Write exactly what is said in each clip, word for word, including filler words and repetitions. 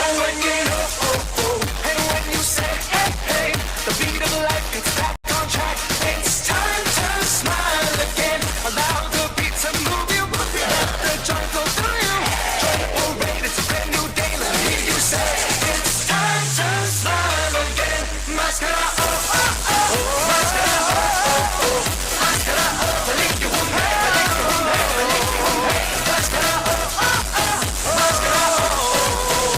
When you know, oh, oh, and when you say, hey, hey, the beat of life gets back on track. It's time to smile again. Allow the beat to move you. Let the joy flow through you. Join the parade, it's a brand new day. Let me hear you say, it's time to smile again. Maskara, oh, oh, oh. Maskara, oh, oh, oh. Maskara, oh, balik yung humay, balik yung humay, balik yung humay. Maskara, oh, oh, oh. Maskara, oh, oh, oh.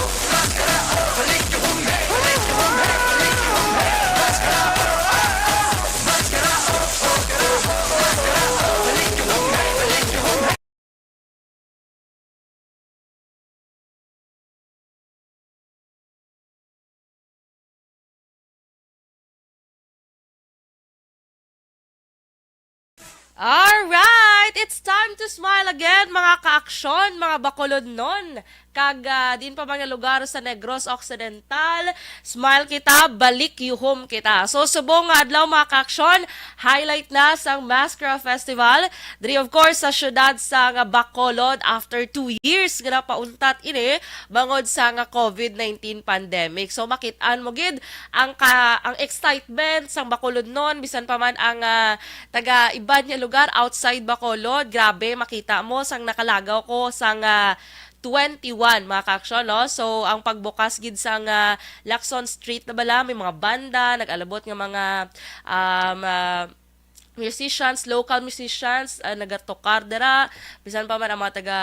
Alright! It's time to smile again, mga kaaksyon, mga bakulodnon. Kag, ah, din pa mga lugar sa Negros Occidental, smile kita, balik yuhom kita. So, subong nga adlaw, mga kaaksyon, highlight na sang Maskara Festival. Diri, of course, sa syudad sang Bacolod after two years nga napauntat ini bangod sa nga covid nineteen pandemic. So, makit-an mo gid ang ka, ang excitement sang Bacolodnon, bisan pa man ang, ah, taga iban nga lugar outside Bacolod. Grabe, makita mo sang nakalagaw ko sang, ah, twenty-one, mga kaaksyon, no? So, ang pagbukas gid sang, ah, Lacson Street na bala, may mga banda, nag-alabot nga mga, um, ah, musicians, local musicians, ah, nagatukar dira. Bisan pa man ang mga taga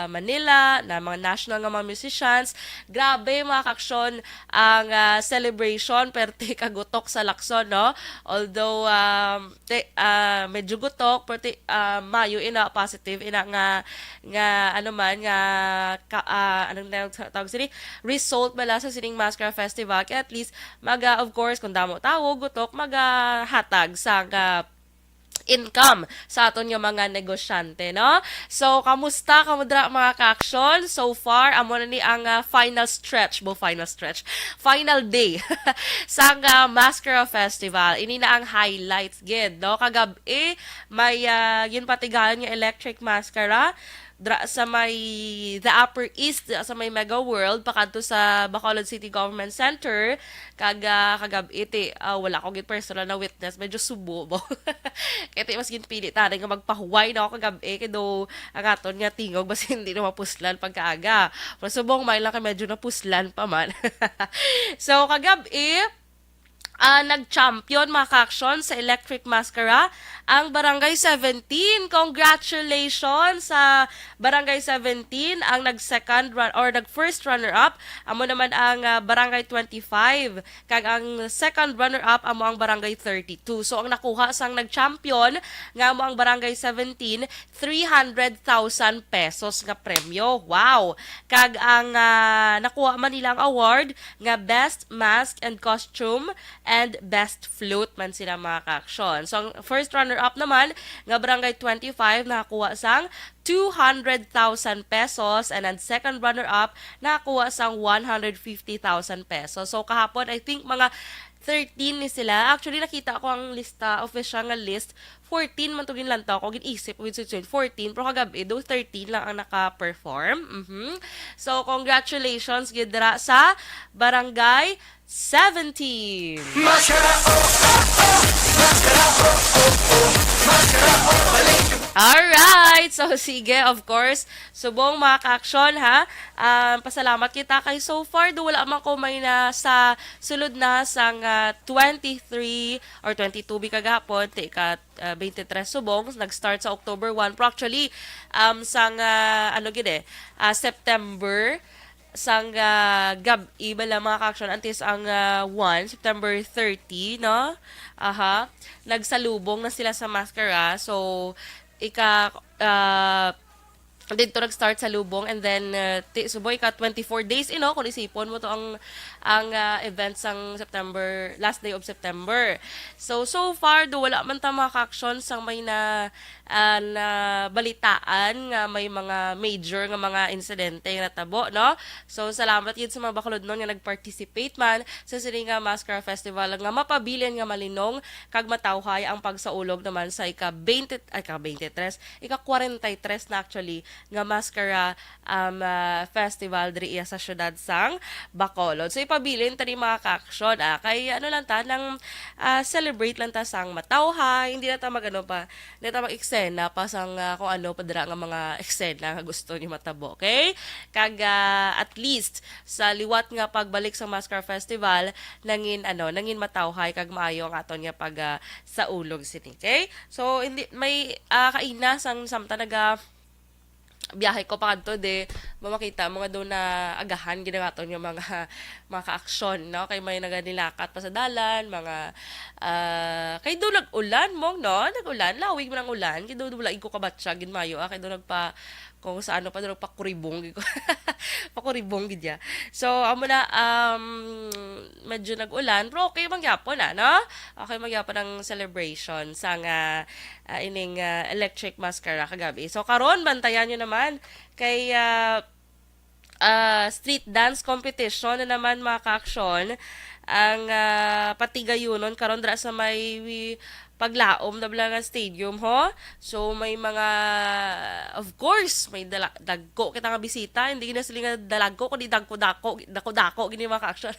Manila, na mga national nga mga musicians. Grabe, mga kaaksyon, ang, ah, celebration, perti ka gutok sa Lacson, no? Although, um, te, ah, medyo gutok, perti, ah, mayo ina, positive ina nga, nga, ano man, nga, ka, ah, anong tawag, tawag sini? Result bala sa sining Maskara Festival. Kaya at least, maga, of course, kung damo tawo, gutok, magahatag sa nga income sa aton nga mga negosyante, no? So, kamusta kamo dira, mga kaaksyon? So far, amo na ni ang, ah, final stretch, bo, final stretch, final day sang, ah, Maskara Festival. Ini na ang highlights gid, no? Kagab-i, may, ah, ginpatigayon nga electric maskara dra sa may The Upper East, dra sa may Mega World, pakadto sa Bacolod City Government Center. Kag, ah, kagab-i, ti, ah, wala ko gid personal na witness, medyo subo, bo. Kaya ti, mas ginpili ta nga magpahuway na ako kagab-i, kay do ang aton nga tingog, basi hindi na mapuslan pagkaaga. Pero subong, may lang kay medyo napuslan pa man. So, kagab-i, ah, nag-champion, mga kaaksyon, sa Electric Mascara ang Barangay seventeen. Congratulations sa Barangay seventeen, ang nag-second run or nag-first runner-up, amo naman ang, ah, Barangay twenty-five, kag ang second runner-up amo ang Barangay thirty-two. So, ang nakuha sang nag-champion nga amo ang Barangay seventeen, three hundred thousand pesos nga premyo. Wow! Kag ang, ah, nakuha man nila ang award nga Best Mask and Costume and Best Flute man sila, mga kaaksyon. So, ang first runner-up naman nga Barangay twenty-five nakakuha sang two hundred thousand pesos, and ang second runner-up nakakuha sang one hundred fifty thousand pesos. So, kahapon, I think, mga thirteen ni sila. Actually, nakita ko ang lista, official nga list. Fourteen man to ginlantaw ko, gin-isip ko, gid, fourteen, pero kagab-i, do thirteen lang ang naka-perform. Mhm. So, congratulations gid dira sa Barangay seventeen. Maskara, oh, oh, oh. Maskara, oh, oh, oh. Maskara, oh, balik. Alright! So, sige, of course, subong, mga kaaksyon, ha? Ah, pasalamat kita kay so far, do wala man ko may na sa sulod na sang, ah, twenty-three or twenty-two bi kagahapon, ti ka, ah, twenty-three subong, nag-start sa October one. Pero actually, um, sang, ah, ano gid eh, ah, September, sang, ah, gab-i bala, mga kaaksyon, antes ang, ah, one, September thirty, no? Aha. Nagsalubong na sila sa Maskara. So, ika, ah, dito nag-start sa lubong, and then, uh, ti, suboy ka twenty-four days, you know, kung isipon mo to ang, ang, uh, event sang September, last day of September. So, so far, do wala man ta mga kaaksyon sang may na, uh, na balitaan nga may mga major nga mga insidente nga natabo, no? So, salamat gid sa mga bakulodnon nga nag-participate man sa sini nga Maskara Festival nga mapabilin nga malinong kag matawhay ang pagsaulog naman sa ika twenty, ay, ika twenty-three, ika kwarenta y tres na actually, nga Mascara, um, ah, Festival diri iya sa siyudad sang Bacolod. So, ipabilin ta ni mga ka-aksyon, ah, kay ano lang ta, nang, ah, celebrate lang ta sang matawhay, hindi na ta mag-ano pa, hindi na ta mag-eksena pa sang, ah, kung ano pa dira nga mga eksena nga gusto niyo matabo, okay? Kag, ah, at least, sa liwat nga pagbalik sa Mascara Festival, nangin, ano, nangin matawhay kag maayo ang aton nga pag, ah, saulog sini, okay? So, hindi, may, ah, kaina sang samtang naga, biyahe ko pa kadto, di, mamakita mo nga daw na agahan gid ang aton nga mga, mga ka-aksyon, no? Kay may naganilakat pa sa dalan, mga, ah, kay daw nag-ulan, mong, no? Nag-ulan, lawig man ang ulan, kay daw wala gid ko kabatsyag gid maayo, ah, kay daw nagpa, kung sa ano pa daw, pakuribong gid ko. Pakuribong gid ya. So, amo na, um, medyo nag-ulan, pero okay man gyapon, ah, no? Okay man gyapon ang celebration sa nga, ah, ining, ah, Electric Mascara kagabi. So, karon, bantayan nyo naman kay, ah, ah, street dance competition na naman, mga ka-aksyon, ang, ah, patigayunon karon dira sa may Paglaom na bala nga stadium, ho? So, may mga, of course, may dala-, dagko kita nga bisita. Hindi na sila nga dalagko, kundi dagko-dako, dako-dako, gini, mga ka-aksyon.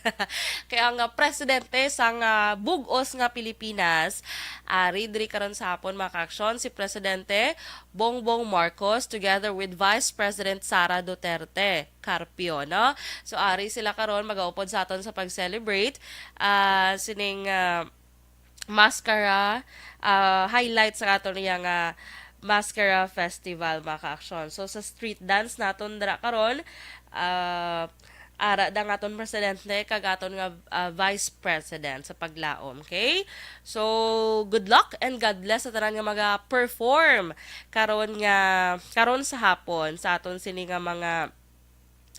Kaya ang, ah, presidente sang, ah, bug-os nga Pilipinas, ari diri karon sa hapon, mga ka-aksyon, si Presidente Bongbong Marcos together with Vice President Sara Duterte Carpio, no? So, ari sila karon, magaupod sa aton sa pag-celebrate, ah, sining, ah, Mascara, ah, highlight sa aton niya nga Mascara Festival, mga ka-aksyon. So, sa street dance naton dira karon, ah, ara da ang aton presidente kag aton nga, ah, vice president sa Paglaom, okay? So, good luck and God bless sa tanan nga mga perform karon nga, karon sa hapon sa aton sini nga mga,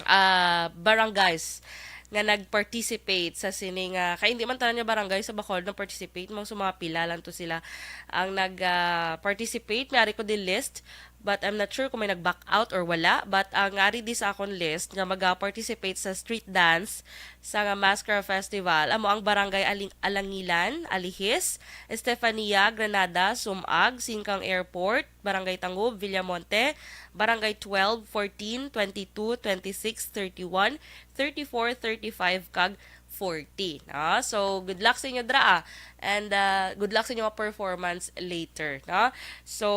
ah, barangays nga nag-participate sa sini nga, kay hindi man tanan nga barangay sa Bacolod nag-participate, mga, so, mga pila lang to sila ang nag, ah, participate. May ari ko di list, but I'm not sure kung may nag-back out or wala. But ang ari di sa akon list nga maga-participate sa street dance sa nga Mascara Festival, amo ang Barangay Aling-, Alangilan, Alihis, Estefania, Granada, Sumag, Singkang Airport, Barangay Tangub, Villamonte, Barangay twelve, fourteen, twenty-two, twenty-six, thirty-one, thirty-four, thirty-five, kag forty, no? So, good luck sa inyo dra, ah. And, ah, good luck sa inyo mga performance later, no? So,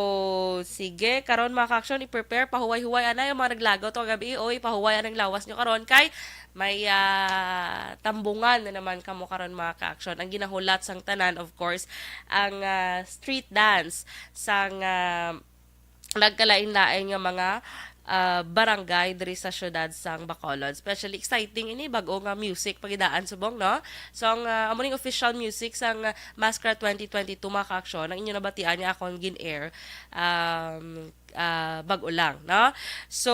sige, karon, mga ka-aksyon, i-prepare, pahuway-huway anay ang mga naglagaw to kagabi, o ipahuway anang lawas nyo karon kay may, ah, tambungan na naman kamo karon, mga ka-aksyon. Ang ginahulat sang tanan, of course, ang, ah, street dance sang, ah, nagkalain-lain nga mga, ah, barangay diri sa siyudad sang Bacolod. Especially exciting ini, bag-o nga music pagidaan subong, no? So, ang, ah, amo ning official music sang, ah, Mascara twenty twenty-two, mga ka-aksyon. Ang inyo nabatian nga akon gin-air, um, ah, bag-o lang, no? So,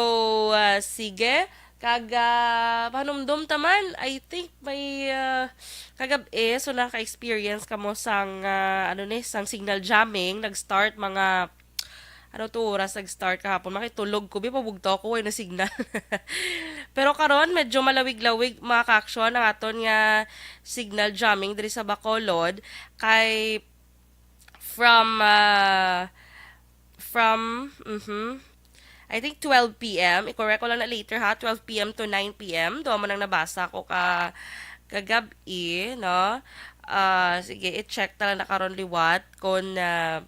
ah, sige. Kag, ah, panumdom ta man, I think may, ah, kagab-i, so naka-experience kamo sang, ah, ano ni, sang signal jamming. Nag-start mga, ano to, oras nag-start kahapon? Makitulog ko, bi, pabugto ako, way na signal. Pero karon, medyo malawig-lawig, mga ka-aksyon, ang aton nga signal jamming diri sa Bacolod. Kay from, ah, from, mhm, I think twelve p m. I-correct ko lang na later, ha. Twelve p m to nine p m. Duha man ang nabasa ko ka, kagab-i, no? Ah, sige, i-check ta lang na karon liwat kung, ah,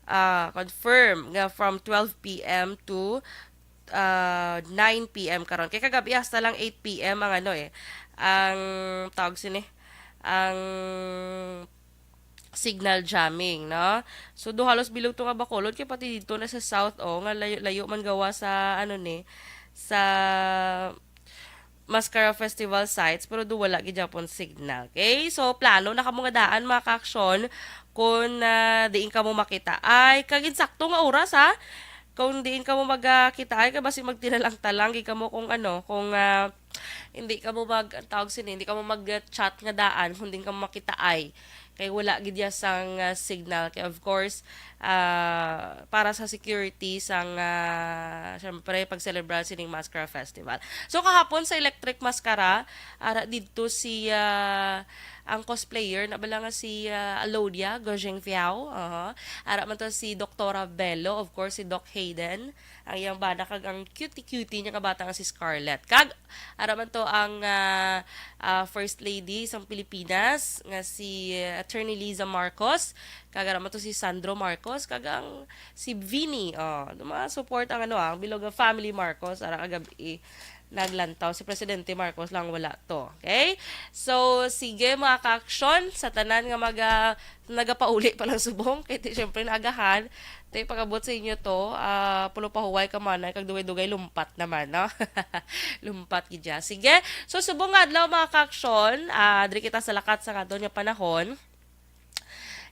ah, confirm nga from twelve p m to, ah, nine p m karon. Kay kagab-i hasta lang eight p m ang ano, eh, ang tawag sini, ang signal jamming, no? So, do halos bilog to nga Bacolod, kay pati dito na sa South, oh, nga layo, layo man gawa sa, ano ni, sa Mascara Festival sites, pero do wala gid gyapon signal. Okay? So, plano na kamo nga daan, mga ka-aksyon, kung, ah, diin kamo makita. Ay, kag insakto nga oras, ha? Kung diin kamo magkita, ay, kay basi magtinalang-talang gid kamo kung ano, kung, ah, hindi kamo mag, ang tawag sini, hindi kamo mag-chat nga daan, kung diin kamo makita, ay. Kay wala gid ya sang, ah, signal. Kay of course, ah, para sa security sang, ah, syempre, pag-celebrar sining Mascara Festival. So, kahapon sa Electric Mascara, ara didto si, ah, ang cosplayer na bala nga si, ah, Alodia Gojeng Fiao. Aha. Ara man to si Doktora Bello, of course, si Doc Hayden. Ang iyang bana kag ang cutie-cutie niya nga bata nga si Scarlett. Kag ara man to ang, ah, ah, First Lady sang Pilipinas nga si, ah, Attorney Liza Marcos. Kag ara man to si Sandro Marcos. Kag ang si Vini. Oh, mga support ang ano, ah, ang bilog nga family Marcos. Ara kagab-i naglantaw. Si Presidente Marcos lang wala to. Okay? So, sige, mga ka-aksyon, sa tanan nga maga-, nagapauli pa lang subong, kay ti, syempre, naagahan, ti, pag-abot sa inyo to, ah, pulo pa huway ka manay, kag dugay-dugay lumpat naman, no? Lumpat gid siya. Sige. So, subong nga adlaw, mga ka-aksyon, ah, diri kita sa lakat sa kadto nga panahon.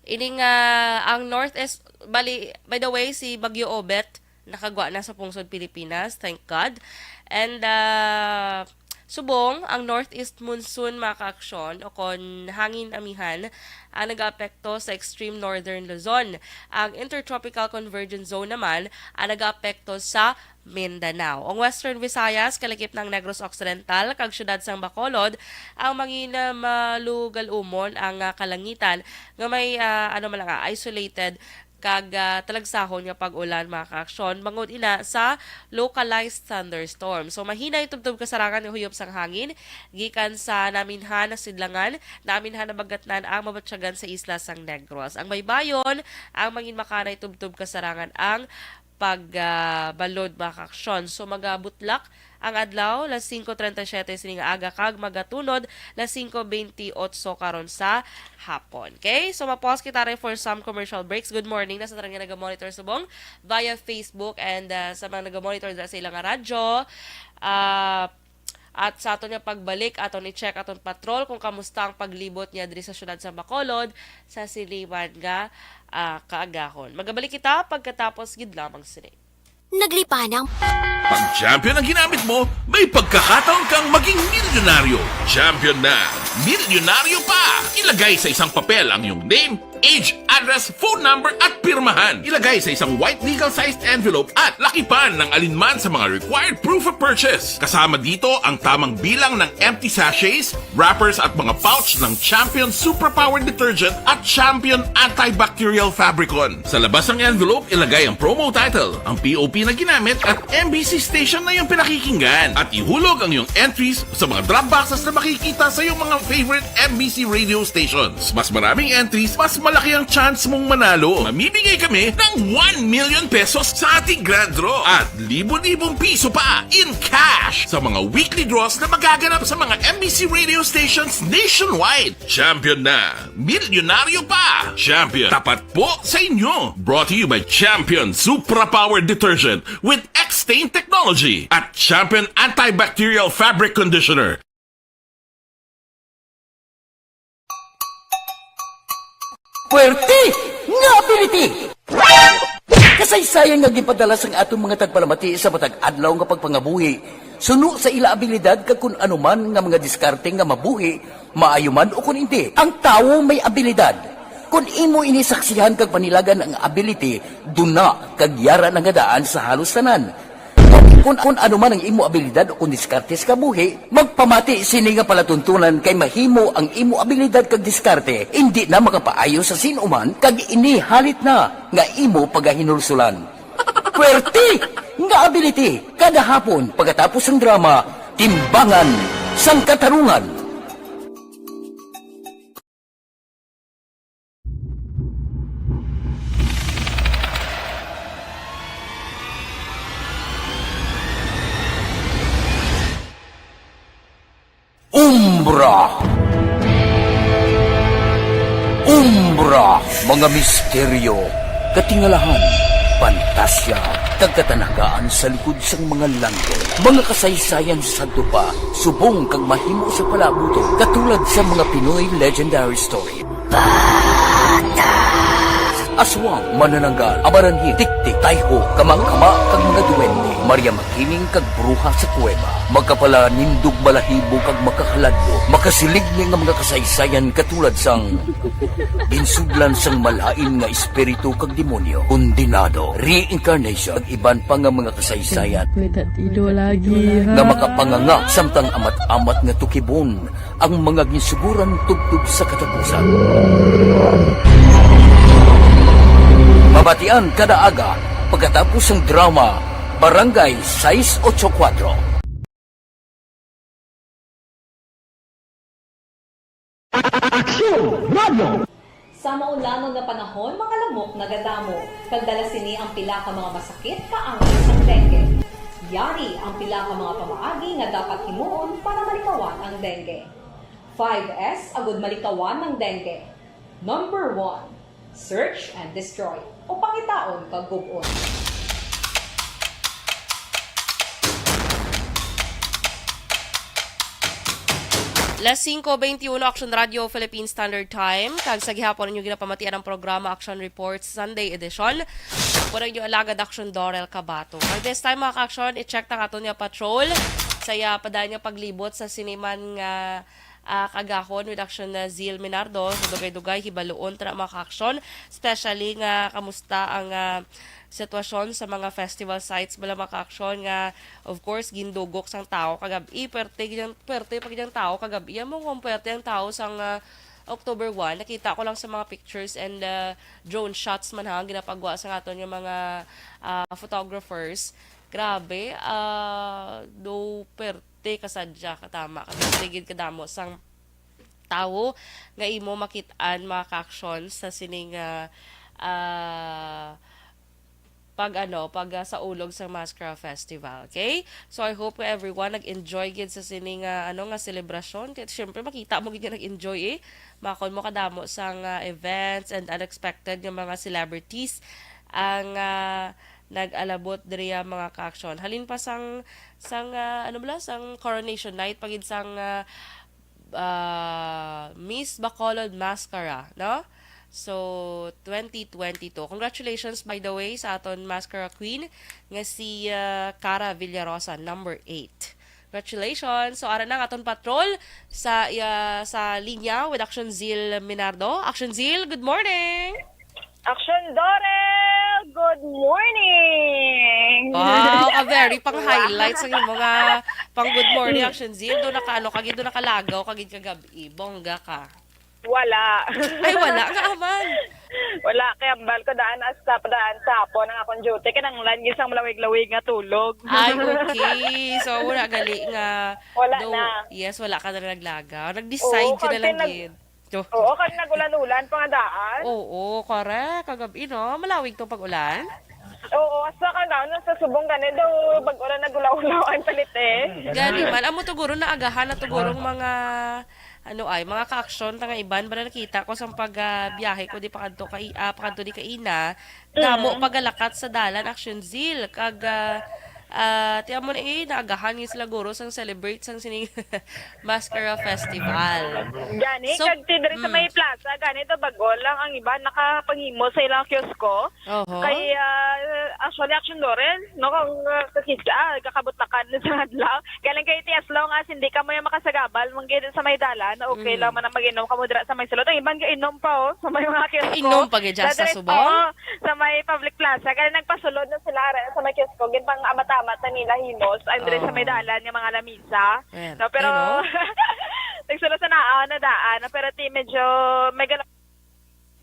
Ining, ah, ang Northeast, bali, by the way, si Bagyo Obet, nakagwa na sa pungsod Pilipinas, thank God. And, ah, subong, ang northeast monsoon, mga ka-aksyon, o kon hangin amihan, ang nagaapekto sa extreme northern Luzon. Ang intertropical convergence zone naman ang nagaapekto sa Mindanao. Ang Western Visayas, kalakip ng Negros Occidental, kag siyudad sang Bacolod, ang mangin-, ah, malugal-umon ang, ah, kalangitan nga may, ah, ano man lang, ah, isolated kag, ah, talagsahon nga pag-ulan, mga ka-aksyon, bangod ina sa localized thunderstorm. So, mahinay tubtob kasarangan nga huyop sang hangin gikan sa naminhan nga sidlangan, naminhan nga bagatnan ang mabatyagan sa isla sang Negros. Ang baybayon, ang mangin makanay tubtob kasarangan ang pag, ah, balod, mga ka-aksyon. So, magabutlak ang adlaw, las singko treinta y siete sining aga, kag magatunod, las singko bentiocho karon sa hapon. Okay? So, ma-pause kita rin for some commercial breaks. Good morning na sa tanan nga naga-monitor subong via Facebook and, ah, sa mga naga-monitor dira sa ilang radyo. Ah, at sa aton nga pagbalik, aton i-check aton patrol kung kamusta ang paglibot niya diri sa siyudad sa Bacolod sa sini man nga, ah, kaagahon. Magabalik kita pagkatapos gid lamang sini. Naglipa na ang Pag Champion ang ginamit mo, may pagkakataon kang maging milyonaryo. Champion na, milyonaryo pa! Ilagay sa isang papel ang iyong name, age, address, phone number, at pirmahan. Ilagay sa isang white legal-sized envelope at lakipan ng alinman sa mga required proof of purchase. Kasama dito ang tamang bilang ng empty sachets, wrappers at mga pouch ng Champion Superpower Detergent at Champion Antibacterial Fabricon. Sa labas ng envelope, ilagay ang promo title, ang P O P na ginamit at M B C station na iyong pinakikinggan. At ihulog ang iyong entries sa mga drop boxes na makikita sa iyong mga favorite M B C radio stations. Mas maraming entries, mas malaki ang chance mong manalo. Mamimigay kami ng one million pesos sa ating grand draw at libo-libong piso pa in cash sa mga weekly draws na magaganap sa mga M B C radio stations nationwide. Champion na! Milyonaryo pa! Champion, tapat po sa inyo! Brought to you by Champion Supra Power Detergent with X-Stain Technology at Champion Antibacterial Fabric Conditioner. Puwerte nga ability! Kasaysayan nga ginpadala sang aton mga tagpalamati sa matag adlaw nga pagpangabuhi, suno sa ila abilidad kag kun ano man nga mga diskarte nga mabuhi, maayo man ukon indi. Ang tawo may abilidad. Kon imo ini saksihan kag panilagan ang ability, duna kag yara na nga daan sa halos tanan. Kon, kon ano man ang imo abilidad o kon diskarte sa kabuhi, magpamati sini nga palatuntunan kay mahimo ang imo abilidad kag diskarte indi na makapaayo sa sin-o man kag ini halit na nga imo pagahinulsulan. Puwerte nga ability kada hapon pagkatapos sang drama, Timbangan sang Katarungan. Umbra. Umbra, mga misteryo, katingalahan, pantasya, kag katanagaan sa likod sang mga langit. Mga kasaysayan sa sadto pa, subong kag mahimo sa palabuton, katulad sa mga Pinoy legendary story. Bata. Sa Aswang, manananggal, amaranhit, tiktik, tayho, kama-kama, kag mga duwende. Maria Makiling kag bruha sa kuweba. Makapalanindog balahibo kag makahaladlo. Makasiligni nga mga kasaysayan katulad sang ginsudlan sang malain nga espiritu kag demonyo, kondenado, reincarnation, kag iban pa nga mga kasaysayan May tatido lagi, ha? nga makapanganga samtang amat-amat nga tukibon ang mga ginsuguran tubtob sa katapusan. Mabatian kada aga pagkatapos sang drama Barangay sais ocho kuwatro. Aksyon Radio! Sa maulanon nga panahon, mga lamok nagadamo, kag dala sini ang pila ka mga masakit kaangay sang dengue. Yari ang pila ka mga pamaagi nga dapat himuon para malikawan ang dengue. Five S agud malikawan ang dengue. Number one, search and destroy, o pangitaon kag gub-on. Las singko beintiuno, Aksyon Radio, Philippine Standard Time. Kag sa gihapon ninyo ginapamatian ang programa Aksyon Report Sunday Edition. Ako na inyo alagad, Aksyon Dorel Cabato. Kag this time, mga ka-aksyon, i-check ta ang aton nga patrol sa iya pa dayon nga paglibot sa sini man nga, ah, kagahon with Aksyon na Zil Minardo. So, dugay-dugay, hibaluon ta na, mga ka-aksyon. Especially nga kamusta ang, ah, sitwasyon sa mga festival sites bala, mga ka-aksyon, nga, of course, gindugok sang tawo kagab-i, perte gid ang, perte pa gid ang tawo kagab-i. Amo kung perte ang tawo sang, ah, October one, nakita ko lang sa mga pictures and, ah, drone shots man ha, ang ginapagwa sa aton nga mga, ah, photographers. Grabe, ah, do perte kasadya, katama, kaperte gid kadamo sang tawo nga imo makit-an, mga ka-aksyon, sa sining, ah, ah, pag, ano, pag, ah, saulog sa Mascara Festival, okay? So, I hope nga everyone nag-enjoy gid sa sining, ah, ano, nga selebrasyon. Kay syempre, makita mo gid nga nag-enjoy, eh. Makon mo kadamo sang, ah, events and unexpected nga mga celebrities ang, ah, nag-alabot diri, ah, mga ka-aksyon. Halin pa sang, sang, ah, ano bala, sang coronation night pa gid sang, ah, ah, Miss Bacolod Mascara, no? So, twenty twenty-two. Congratulations, by the way, sa aton mascara queen nga si, ah, Cara Villarosa, number eight. Congratulations. So, ara na ang aton patrol sa, ah, sa linya with Action Zil Minardo. Action Zil, good morning! Action Dorel, good morning! Wow, a very pang highlights ang imo nga pang good morning, Action Zil. Do naka, ano, kagid, do nakalagaw kagid kagab-i. Bongga ka. Wala. Ay, wala nga man. Wala, kay ambal ko daan hasta pa daan sa hapon ang akong duty. Kinahanglan gid sang malawig-lawig nga tulog. Ay, okay. So, wala gali nga Wala do, na. Yes, wala ka na naglagaw. Nag-decide Oo, ka na kasi lang nag-, gid. To. Oo, kag nag-ulan-ulan pa nga daan. Oo, correct. Kagab-i, no? Malawig tong pag-ulan. Oo, hasta ka gani sa subong gani daw, bag-o lang nag-ulaw-ulaw ang palit, eh. Gani man, amo to guro naagahan na to guro ang mga, ano ay, mga ka-aksyon ta nga iban. Bala nakita ko sa pag, ah, biyahe ko di pakadto kay, ah, pakadto di kaina. Damo Mm. pagalakat sa dalan, Action Zil, kag, ah, ah, ti amo na, eh, naagahan nga sila guro sang celebrate sang sining Mascara Festival. Gani, So, kag ti diri sa mm. may plaza, gani to bag-o lang ang iba nakapanghimo sa ilang kiosko. Oho. Kay, ah, actually, Action Dorel, no, kung, ah, kakita, ah, kakabutlakan sa adlaw. Galing kay ti as long as hindi ka mo yung makasagabal, manggi sa may dalan, okay Mm. lang man ang mag-inom ka mo dira sa may sulod. Ang iban ga inom pa, oh, sa may mga kiosko. Inom pa gid dyan sa Nadiri subong? pa, oh, sa may public plaza. Kaya nagpasulod na sila, ara, sa may kiosko. Gid pang amat-amat na nila himos. Andre sa may Oh. dalan nga mga lamisa. Well, No, pero, you know? nagsulod sa naaw na daan. No, pero ti, medyo, may gala-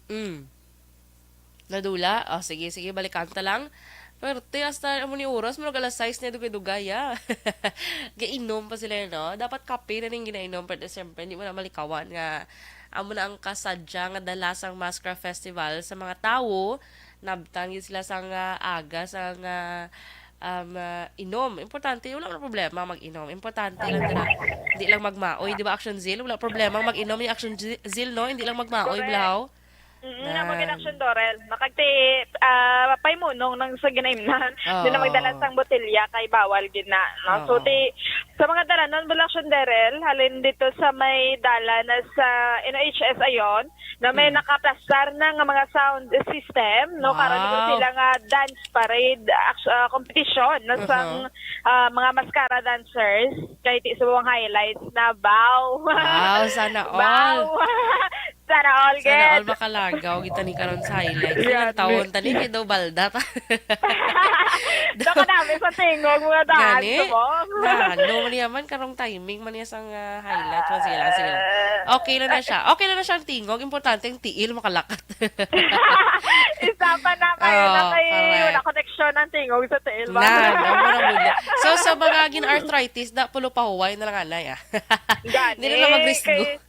Mm. Nadula? Oh, sige, sige, balikan ta lang. Pero ti, hasta amo ni oras, murag alas sais na dugay-dugay, ah. Gainom pa sila, no? Dapat kape na ning ginainom, pero siyempre, hindi mo na malikawan nga amo na ang kasadya nga dala sang Mascara Festival sa mga tawo. Nabtan gid sila sang, ah, aga, sang, ah, um, ah, inom. Importante, wala na problema mag-inom. Importante lang dira. Hindi lang magmaoy, di ba, Action Zil? Wala problema mag-inom ni Action Zi-, Zil, no? Hindi lang magmaoy, Correct. bulahaw. Mm, nga mo Nan. gid, Action Dorel. Makagti, ah, paymunong nang sa ginaimnan. Di na Oo. magdala sang botelya kay bawal gid na, no? So, Oo. ti, Sa mga dalanon, Bulacion Derel, halin dito sa may dalan na sa N H S ayon, na may Mm. nakaplastar na nga mga sound system, no? Karon dito Wow. sila nga dance parade, act-, ah, competition, no? Sang, Uh-huh. ah, mga mascara dancers, kay ti subong highlights na, bow. Wow, sana all. Bow. Sana all, Sana all gid. makalagaw kita ni karon sa highlights. Ilang Grabe. taon tani kay daw balda ta. Daw ka namin sa tingog, mga daan, Gani? subong. Na, no, man yaman karong timing man niya sang, ah, highlight. Oh, sige lang, sige lang. Ah. Okay lang na siya. Okay lang na siya ang tingog. Importante ang tiil makalakat. Isa pa na kayo Oo, na kay correct. wala koneksyon ang tingog sa tiil ba? Na, no, mo nang budlay. So, sa mga gin-arthritis, da, pulo pahuway na lang anay, ah. Gani, Hindi na lang magrisgo. kay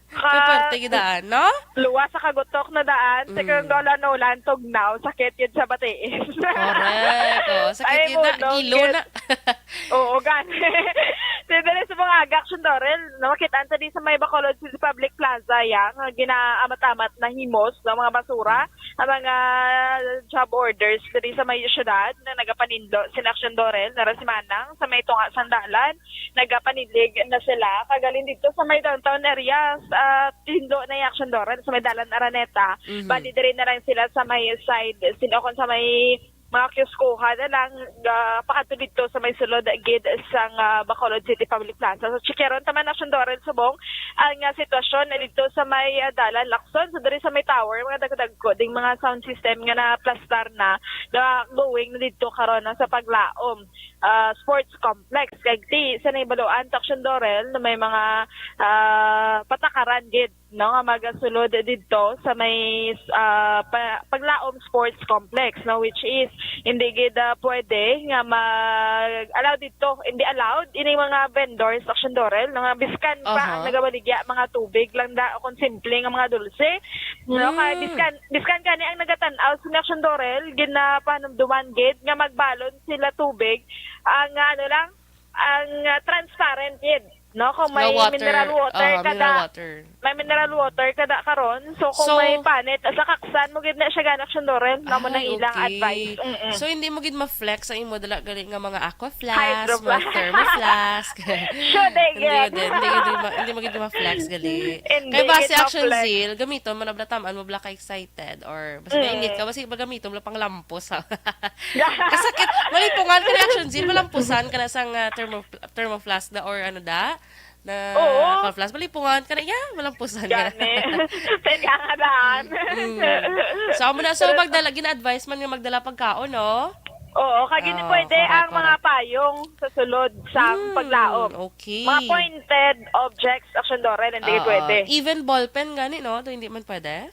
Kay ka-, pwerte gid daan, no? luwas sa kagutok na daan, sa Mm. kung dola no lang tugnaw, sakit yun sa batiis. Correct. Oh, sakit Ay, yun na, bulog gilo yun. na. Oo, gani. Dito na sa mga aga, Action Dorel, no, makita ta di sa may Bacolod City Public Plaza, ya, nga ginaamat-amat na himos ng mga basura, ang mga job orders diri sa may syudad na nagapanindot sin Action Dorel, nara si Manang, sa may tunga sang dalan, nagapanilig na sila. Kagalin dito sa may downtown areas, ah, tindo na yung Action Dorel sa may Dalan Araneta. Mhm. Bali, diri na lang sila sa may side, sin-, o kung sa may mga kioskuha na lang, ah, pakadto dito sa may sulod gid sang, ah, Bacolod City Public Plaza. So, chikeron ta man, Action Dorel, subong ang, ah, sitwasyon na dito sa may, ah, Dalan Lacson. So, diri sa may tower, mga dagko-dagko ding mga sound system nga naplastar na, na going na dito karon, no, sa paglaom, ah, sports complex. Kag ti, sa naibaluan, Action Dorel, na may mga, ah, patakaran gid, no, nga magasulod didto sa may, ah, pa-, Paglaom Sports Complex, no, which is hindi gid, ah, pwede nga mag-allow didto, hindi allowed ini mga vendors, Action Dorel, no, nga biskan pa ang Aha. nagabaligya, mga tubig lang da, o kung simple nga mga dulce, no, kay Mm. biskan, biskan kani ang nagatan-aw sa Action Dorel, ginapanumduman gid nga magbalon sila tubig, ang, ano lang, ang, ah, transparent gid, no? Kung Nga may water, mineral water ah, kada, mineral water. may mineral water kada karon, so kung So, may panit, sa kaksan mo gid na siya gani, Action Dorel, na mo nang Ay, ilang okay. advice. Mm-mm. So, hindi mo gid ma-flex ang imo dala gali nga mga aqua flask, Hydro mga flask. thermo flask. Sure, they Hindi get. gid, hindi gid ma-, hindi mo gid ma-flex gali. Hindi Kay base gid Action ma-flex. Zeal, gamiton man na bala, taman mo bala ka excited or basta Mm. nainit ka, basta pagamiton mo lang pang lampos, ha. Kasakit. Malipungan ka na, Action Zeal. Malampusan ka na sang, ah, thermo-, thermoflask na or ano da? Na Oo. Aqua flask. Malipungan ka na. Yeah, malampusan ka na. Gani. Kaya nga daan. Mm. So, amo na. So, Pero magdala, gina-advise man nga magdala pagkaon, no? Oo, kag hindi Ah, pwede correct, ang mga correct. payong sa sulod sang Hmm, paglaom. okay. Mga pointed objects, Action Dorel, hindi Oo. pwede. Even ballpen gani, no? To, hindi man pwede?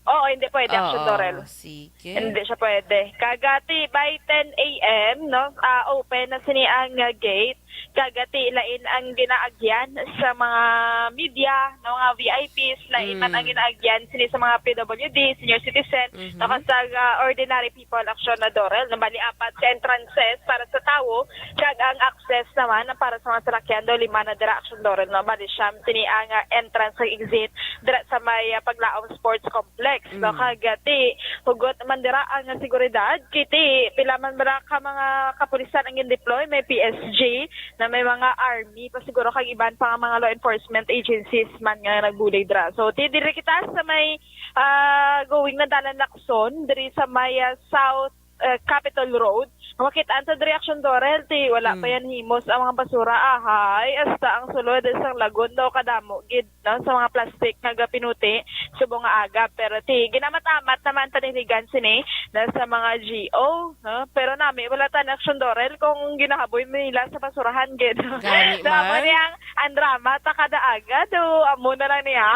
Oo, hindi pwede, Action Oo, Dorel. sige. Hindi siya pwede. Kagati by ten A M, no? Ah, open na sini ang, ah, gate. Kagati lain ang ginaagyan sa mga media, no, mga V I Ps, lain man ang Mm. ginaagyan sini sa mga P W D, senior citizen, Mhm. no, kag sa, ah, ordinary people, Action Dorel, no, bali apat ka entrances para sa tawo, kag ang access naman para sa mga salakyan daw lima na dira, Action Dorel, no, bali siyam sini ang, ah, entrance kag exit dira sa may, ah, Paglaom Sports Complex, no? Mm. Kag, ah, ti, hugot man dira ang seguridad, kay ti, pila man dira ka mga kapulisan ang gin-deploy, may P S G, na may mga army pa siguro, kag iban pa nga mga law enforcement agencies man nga nagbulig dira. So, ti, diri kita sa may, ah, going na dalan Lacson, diri sa may, ah, South, ah, Capitol Road. Makit-an ta diri, Action Dorel, ti, wala pa Mm. yan himos ang mga basura. Ahay, hasta ang sulod sang lagon daw kadamo gid, no, sa mga plastic nga gapinuti subong nga aga. Pero ti, ginamat-amat naman paniligan sini na sa mga G O, no? Pero nami, wala ta na, Action Dorel, kung ginahaboy nila sa basurahan gid. Gani Daw man. Ni ang, ang drama, ta kada aga, do, amo na lang niya.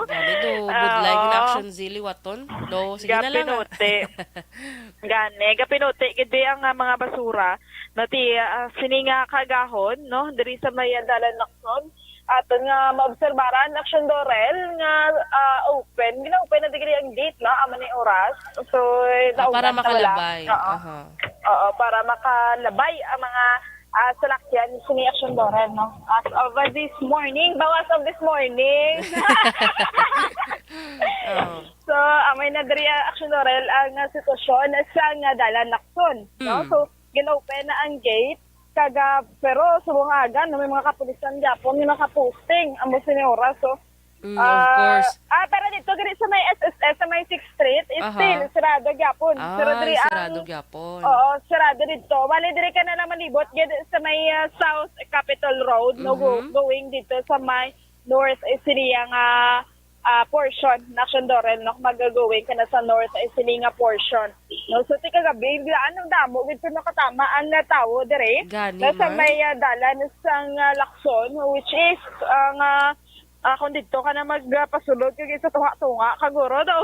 Gani do, budlay Oo. Gina, Action Zeal, liwaton. Do, sige na lang, ah. Gapinuti. Gani, gapinuti gid di ang, ah, mga basura. No, ti, ah, sini nga kaagahon, no, diri sa may, ah, dalan Lacson. Aton nga maobserbaran, Action Dorel, nga, ah, open. Gina-open na digri ang gate, no? Amo ni oras. So, eh, Ah, para nauban na wala. Makalabay. Oo. Aha. Oo, para makalabay ang mga, ah, salakyan sini Action Dorel, no? As of, uh, this morning, bawas of this morning. Oo. So, amay na diri, ah, Action Dorel, ang, ah, sitwasyon sa nga dalan Lacson, no? Mm. So, gin-open na ang gate. Kaga, pero subong nga aga, no, may mga kapulisan gyapon nga nakaposting amo sini oras. So, Mm, of ah, course. ah, pero dito diri sa may S S S, sa may Sixth Street, is Aha. still sarado gyapon. Pero Ay, diri sarado ang gyapon. Oo, sarado dito. Bali diri ka na lang malibot gid sa may ah, South Capitol Road, no, go- Mhm. going dito sa may North Isilia nga ah, portion na Action Dorel, no, mag-going ka na sa North Isilia nga portion. No, so ti kagabi, anong damo gid sa nakatama ang ah, tawo dire. Gani Nasa man. may ah, dalan sang ah, Lacson, which is ang ah, ah, kung dito ka na magpasulod kag sa tunga-tunga kaguro daw.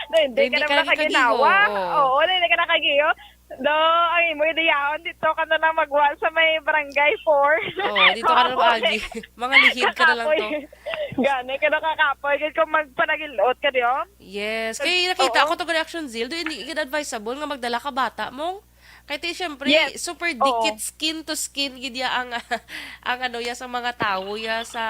Na hindi Hindi ka na ka makaginawa. nakagiho, oo. Oo, hindi ka nakagiho. Do, ang imo ideyahon dito ka na lang magwa sa may barangay four. Oo, dito ka na lang agi. Mga lihid ka na lang to. Gani ka na kakapoy. Gid kung magpanagilot ka diyo. Yes. Kay nakita Oo. ko to gani, Action Zil, do hindi gid advisable nga magdala ka bata mo. Kay ti syempre, Yes. super Oo. dikit skin to skin gid ya ang ang ano ya sa mga tawo ya sa,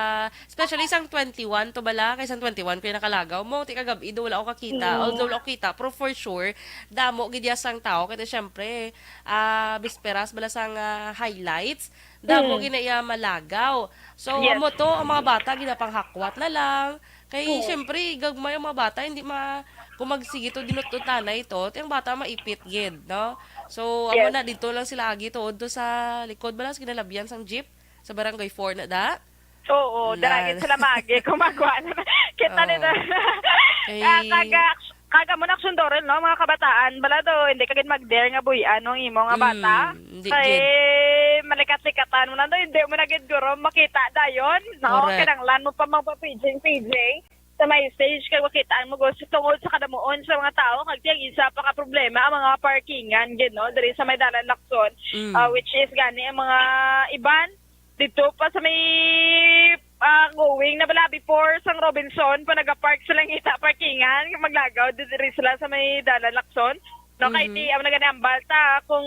especially sang twenty-one to bala, kay sang twenty-one ko yung nakalagaw mo, ti kagabi do wala ko kakita. Mm. Although wala ko kita, pero for sure damo gid ya sang tawo kay ti syempre, ah, bisperas bala sang ah, highlights, damo Mm. gid na iya malagaw. So Yes. amo to ang mga bata ginapanghakwat na lang. Kay Oo. syempre gagmay ang mga bata, hindi ma kung magsige to dinutdutanay to, ti ang bata maipit gid, no? So amo Yes. na dito lang sila agi tuod to sa likod bala sa kinalabyan sang jeep sa barangay four na da. Oo, Nan. daragit sila magi kung magwa na. Kita Oo. nila. Kay- Ah, kaga kaga mo na Action Dorel, no, mga kabataan, bala do, hindi ka gid mag-dare nga buy-an ang imo nga bata. Mm, hindi Kay gid. malikat-likatan mo na do, hindi mo na gid guro makita dayon, no? Correct. Kinahanglan mo pa magpa-paging-paging sa may stage kay makitaan mo gusto tungod sa kadamuon sa mga tao kag ang isa pa ka problema ang mga parkingan gid, no, diri sa may dalan Lacson, Mm. ah, which is gani ang mga iban dito pa sa may ah, going na bala before sang Robinson pa nagapark sila ngita parkingan, maglagaw diri sila sa may dalan Lacson. No, kay Mhm. ti amo na gani ang balta kung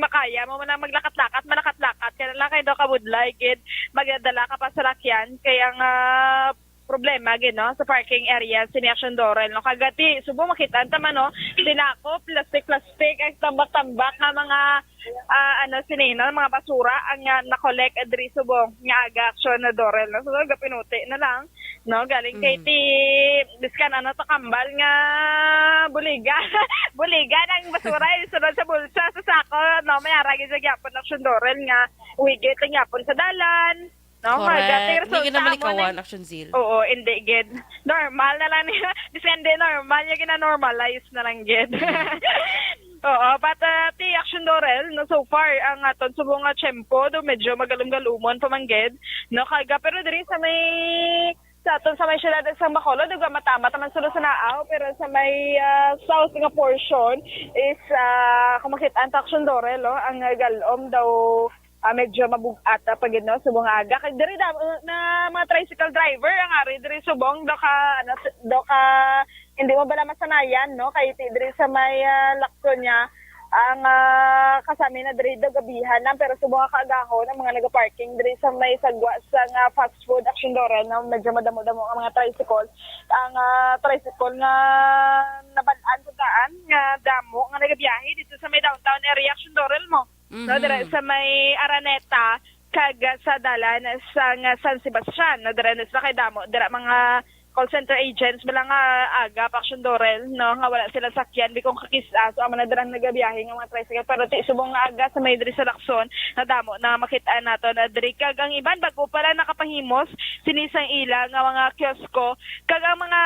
makaya mo man ang maglakat-lakat, malakat-lakat ka na lang kay daw kabudlay gid magdala ka pa sa lakyan kay ang ah, problema gid, no, sa parking area sini Action Dorel, no, kagati subo makita ta man, no, dinako plastic plastic ang tambak-tambak nga mga ah, ano sini, no, mga basura ang ah, na-collect diri subong nga aga Action Dorel, no, so gapinuti na lang, no, galing kay Mhm. ti biskan ano to kambal nga buliga buliga ng basura isunod sa bulsa sa sako, no, may aragi sa gyapon Action Dorel nga wigit ang gyapon sa dalan. No? Correct. Dati, Hindi resulta gid na mo malikawan, ni- Action Zil. Oo, hindi gid. Normal na lang niya. Bisan hindi normal, yung gina-normalize na lang gid. Oo, but uh, ti Action Dorel, no, so far, ang aton subong nga tiyempo, do medyo magalum-galumon pa man gid. No, kaga, pero diri sa may sa aton sa may syudad sa Bacolod, duga matama taman sa Lusanao, pero sa may ah, south nga portion is ah, kung makita ang Action Dorel, oh, ang ah, galom daw ah, medyo mabugat ah, pa gid, no, subong nga aga. Kay diri na, na mga tricycle driver ang ari diri subong do ka ano do ka hindi mo bala masanayan, no, kay ti diri sa may ah, Lacson niya ang ah, kasami na diri do gabihan lang, pero subong nga kaagahon ang mga nagaparking diri sa may sagwa sa nga fast food Action Dorel, no, medyo madamo-damo ang mga tricycle. Ang ah, tricycle nga nabal-an ko daan nga damo nga nagabiyahe dito sa may downtown area Action Dorel mo. No, dira Mhm. sa may Araneta kag sa dalan sa nga San Sebastian, no, dira na sila kay damo dira mga call center agents bala nga aga pa Action Dorel, no, nga wala sila sakyan bikong kakis-a, so amo na dira nagabiyahe nga mga tricycle, pero ti subong nga aga sa may diri sa Lacson nga damo na makita nato na diri kag ang iban bag-o pa lang nakapahimos sini sang ila nga mga kiosko kag ang mga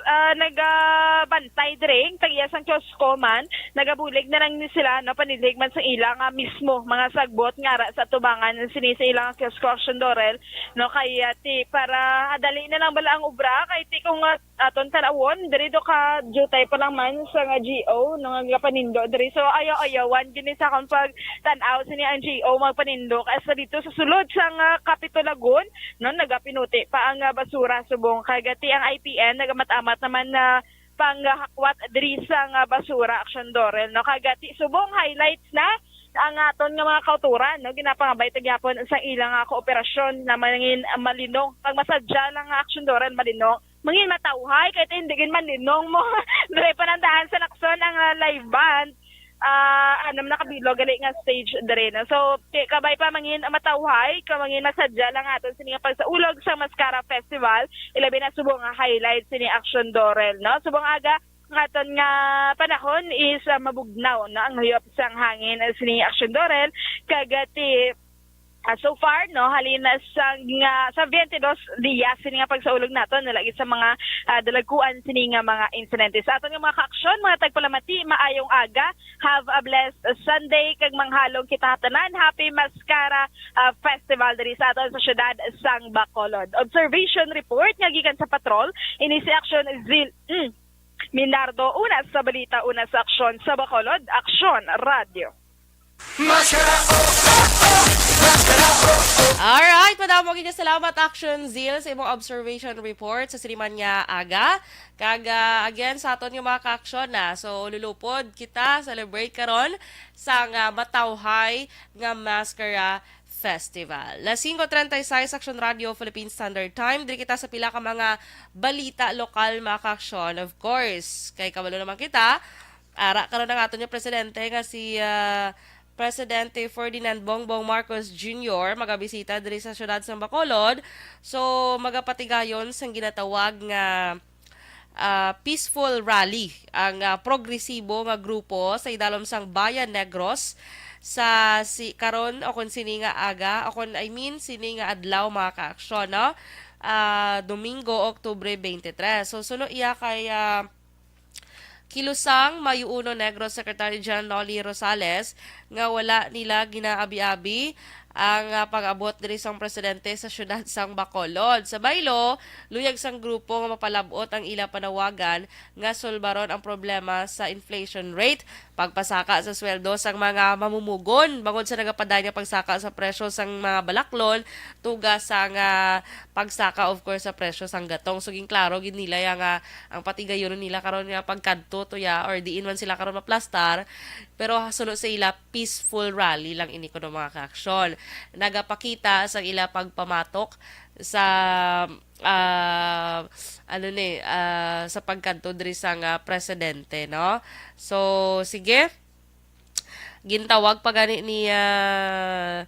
ah, nagabantay diri tagiya sang kiosko man, nagabulig na lang ni sila, no, panilig man sa ila nga mismo mga sagbot nga ara sa atubangan sini sa ilang kiosko Action Dorel, no, kay ah, ti para adali na lang bala ang obra kay ti kung ah, aton tan-awon diri do ka jutay pa lang man sa nga G O, no, nga panindo diri, so ayaw-ayawan gini sa akong pag tan-aw sini ang G O magpanindo kay sa dito sa sulod sa nga Capitol Lagoon, no, nagapinuti pa ang ah, basura subong kay gati ang I P N nagamat-amat naman na panghakwat diri sa nga basura Action Dorel, no, kay gati subong highlights na ang aton nga mga kauturan, no, ginapangabay ta gyapon sa ilang nga kooperasyon na mangin malinong kag masadya lang nga Action Dorel malinong mangin matawhay kay ti hindi gid malinong mo. Diri panandahan sa Lacson ang ah, live band ah, anam na ka bilog gali nga stage diri, no? So, ti-, kabay pa mangin matawhay, ka mangin masadya lang aton sini nga pagsaulog sa Mascara Festival, ilabi na subong nga highlight sini Aksyon Dorel, no? Subong aga nga aton nga panahon is, ah, mabugnaw, no, ang huyop sang hangin, ah, sini Aksyon Dorel, kag, ah, ti-, ah, so far, no, halin sang, ah, sa twenty-dos dias sini nga pagsaulog naton, wala gid sa mga, ah, dalagkuan sini nga mga insidente. Sa aton nga mga kaaksyon, mga tagpalamati, maayong aga. Have a blessed Sunday, kag manghalong kita tanan. Happy Mascara, ah, Festival diri sa aton sa siyudad sang Bacolod. Observation report nga gikan sa patrol, ini si Aksyon Zil-, mm, Minardo, una sa balita, una sa aksyon sa Bacolod, Aksyon Radio. Maskara, oh, oh, oh. Maskara, oh, oh. Alright, madamo gid nga salamat, Action Zeal, sa imong observation report sa siniman nga aga. Kag, ah, again, sa aton nga mga ka-aksyon na. So, lulupod kita, celebrate karon sa nga matawhay nga Maskara Festival. Las singko treinta y seis, Action Radio Philippine Standard Time. Diri kita sa pila ka mga balita lokal, mga ka-aksyon. Of course, kay kabalo naman kita, ara karon ang aton nga presidente nga si, ah, Presidente Ferdinand Bongbong Marcos Junior magabisita diri sa siyudad sang Bacolod. So, magapatigayon sang ginatawag nga, ah, peaceful rally ang, ah, progresibo nga grupo sa idalom sang Bayan Negros sa si-, karon o kon sini nga aga, o kon, I mean, sini nga adlaw, mga ka-aksyon, no? Ah, Domingo, Oktubre twenty-three. So, suno iya kay, ah, Kilusang, Mayuuno Negros Secretary General Nolly Rosales nga wala nila ginaabi-abi ang, ah, pag-abot diri sang presidente sa siyudad sang Bacolod. Sa baylo, luyag sang grupo nga mapalab-ot ang ila panawagan nga sulbaron ang problema sa inflation rate, pagpasaka sa sweldo sang mga mamumugon bangod sa nagapadayon nga pagsaka sa presyo sang mga balaklon, tuga sang, ah, pagsaka, of course, sa presyo sang gatong. So, ginklaro gid nila ya nga ang patigayon nila karon nga pagkadto to ya or diin man sila karon maplastar, pero suno sa ila, peaceful rally lang ini kuno, mga kaaksyon. Nagapakita sa ila pagpamatok sa, ah, ano ni, ah, sa pagkadto diri sang, ah, presidente, no? So, sige. Gintawag pa gani ni, ah,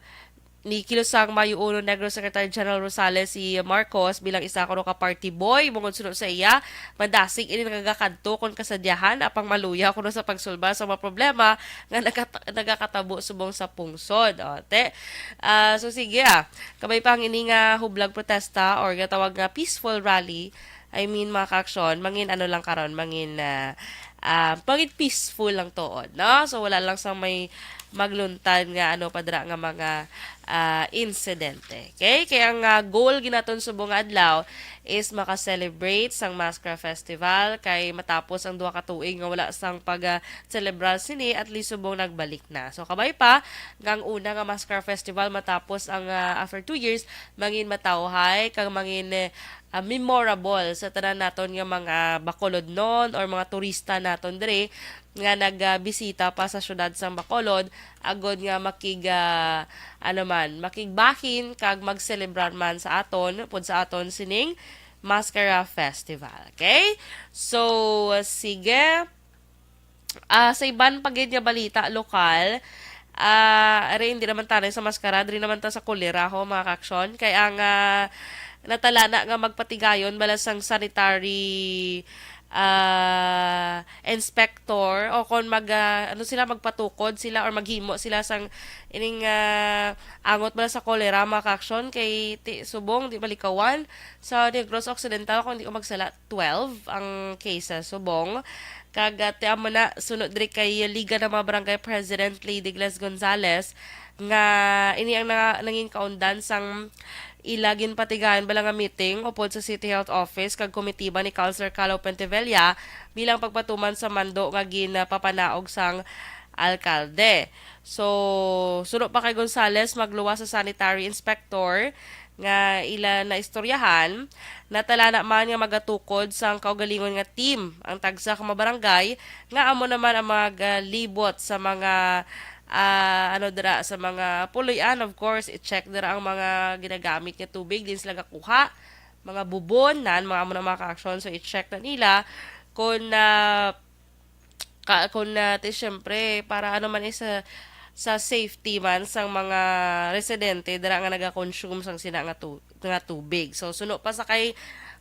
ni Kilusang Mayuuno Negros Secretary General Rosales si Marcos bilang isa kuno ka party boy. Bangod suno sa iya, madasig ini nagakadto kon kasadyahan, apang maluya kuno sa pagsulba sa mga problema nga nagata-, nagakatabo subong sa pungsod. O, te. Ah, so, sige, ah. Kabay pa ang ini nga hublag protesta or gatawag nga peaceful rally, I mean, mga kaaksyon, mangin ano lang karon, mangin, ah, ah, mangin peaceful lang tuod, no? So, wala lang sa may magluntad nga ano pa dira nga mga, ah, insidente. Okay? Kaya ang, ah, goal ginaton subong nga adlaw is maka-celebrate sang Maskara Festival kay matapos ang duha ka tuig nga wala sang pag, ah, celebrar sini, at least subong nagbalik na. So, kabay pa nga ang una nga Maskara Festival matapos ang, ah, after two years, mangin matawhay kag mangin, eh, ah, memorable sa tanan naton nga mga Bacolodnon or mga turista naton diri nga nagbisita pa sa siyudad sang Bacolod, agod nga makig-, ah, ano man, makigbahin kag magselebrar man sa aton, upod sa aton sining Maskara Festival. Okay? So, sige. Ah, sa iban pa gid nga balita lokal, ah, ari, hindi naman ta sa Maskara, diri naman ta sa Kolera, ho, mga kaaksyon. Kay ang, ah, natalana nga magpatigayon bala sang sanitary, ah, inspector, o kon mag, ah, ano sila, magpatukod sila or maghimo sila sang ining, ah, angot bala sa kolera, mga kaaksyon, kay ti-, subong, di malikawan, sa Negros Occidental, kung di ko magsala, twelve ang cases subong. Kag, ah, ti amo na, sunod diri kay Liga ng mga Barangay President Lady Gles Gonzales, nga ini ang nanga-, nangin kaundan sang ila ginpatigayon bala nga meeting upod sa City Health Office kag komitiba ni Councilor Calo Pentevella bilang pagpatuman sa mando nga ginapapanaog sang alkalde. So, suno pa kay Gonzales, magluwas sa sanitary inspector nga ila naistoryahan, natalana man nga magatukod sang kaugalingon nga team ang tagsa ka mga barangay nga amo naman ang magalibot sa mga, ah, ano dira, sa mga puloy-an. Of course, i-check dira ang mga ginagamit nga tubig, din sila gakuha, mga bubon, nan, mga amo na mga kaaksyon. So, i-check na nila kung, ah, Ka-, kung, ah, ti, syempre, para ano man, eh, sa, sa safety man sang mga residente dira nga naga-consume sang sina nga tu-, nga tubig. So, suno pa sa kay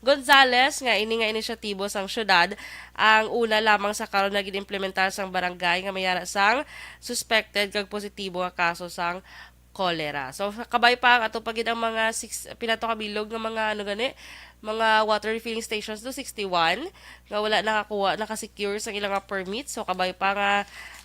Gonzales nga ini nga inisyatibo sang syudad, ang una lamang sa karon nga gin-implementar sang barangay nga may ara sang suspected kag positibo nga kaso sang cholera. So, kabay pa ang ato pa gid ang mga six, pila to ka bilog nga mga, ano gani, mga water refilling stations do, sixty-one, nga wala nakakuha, naka-secure sang ilang nga permit. So, kabay pa nga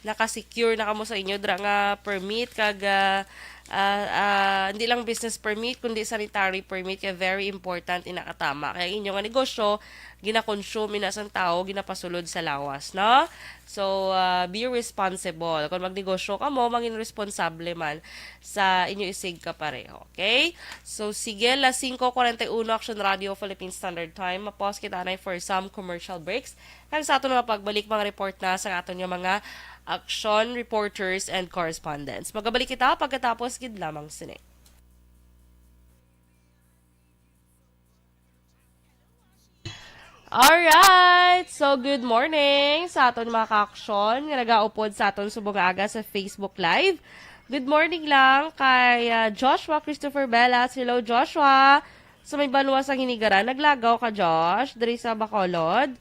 naka-secure na kamo sa inyo dira nga permit, kag, ah, ah, ah, hindi lang business permit, kundi sanitary permit, kay very important, ina katama. Kay ang inyo nga negosyo, gina-consume ina sang tawo, ginapasulod sa lawas, no? So, ah, be responsible. Kung magnegosyo kamo, mangin responsable man sa inyo isig kapareho. Okay? So, sige, las singko kuwarenta y uno, Action Radio Philippine Standard Time. Mapos kita anay for some commercial breaks. Kag sa aton nga pagbalik, mga report na sa aton nga mga action reporters and correspondents. Magabalik kita pagkatapos gid lamang sini. Alright! So, good morning sa aton mga ka-aksyon nga nagaupod sa aton subong nga aga sa Facebook Live. Good morning lang kay, ah, Joshua Christopher Bellas. Hello, Joshua. Sa may banwa sa Hinigaran, naglagaw ka, Josh, diri sa Bacolod.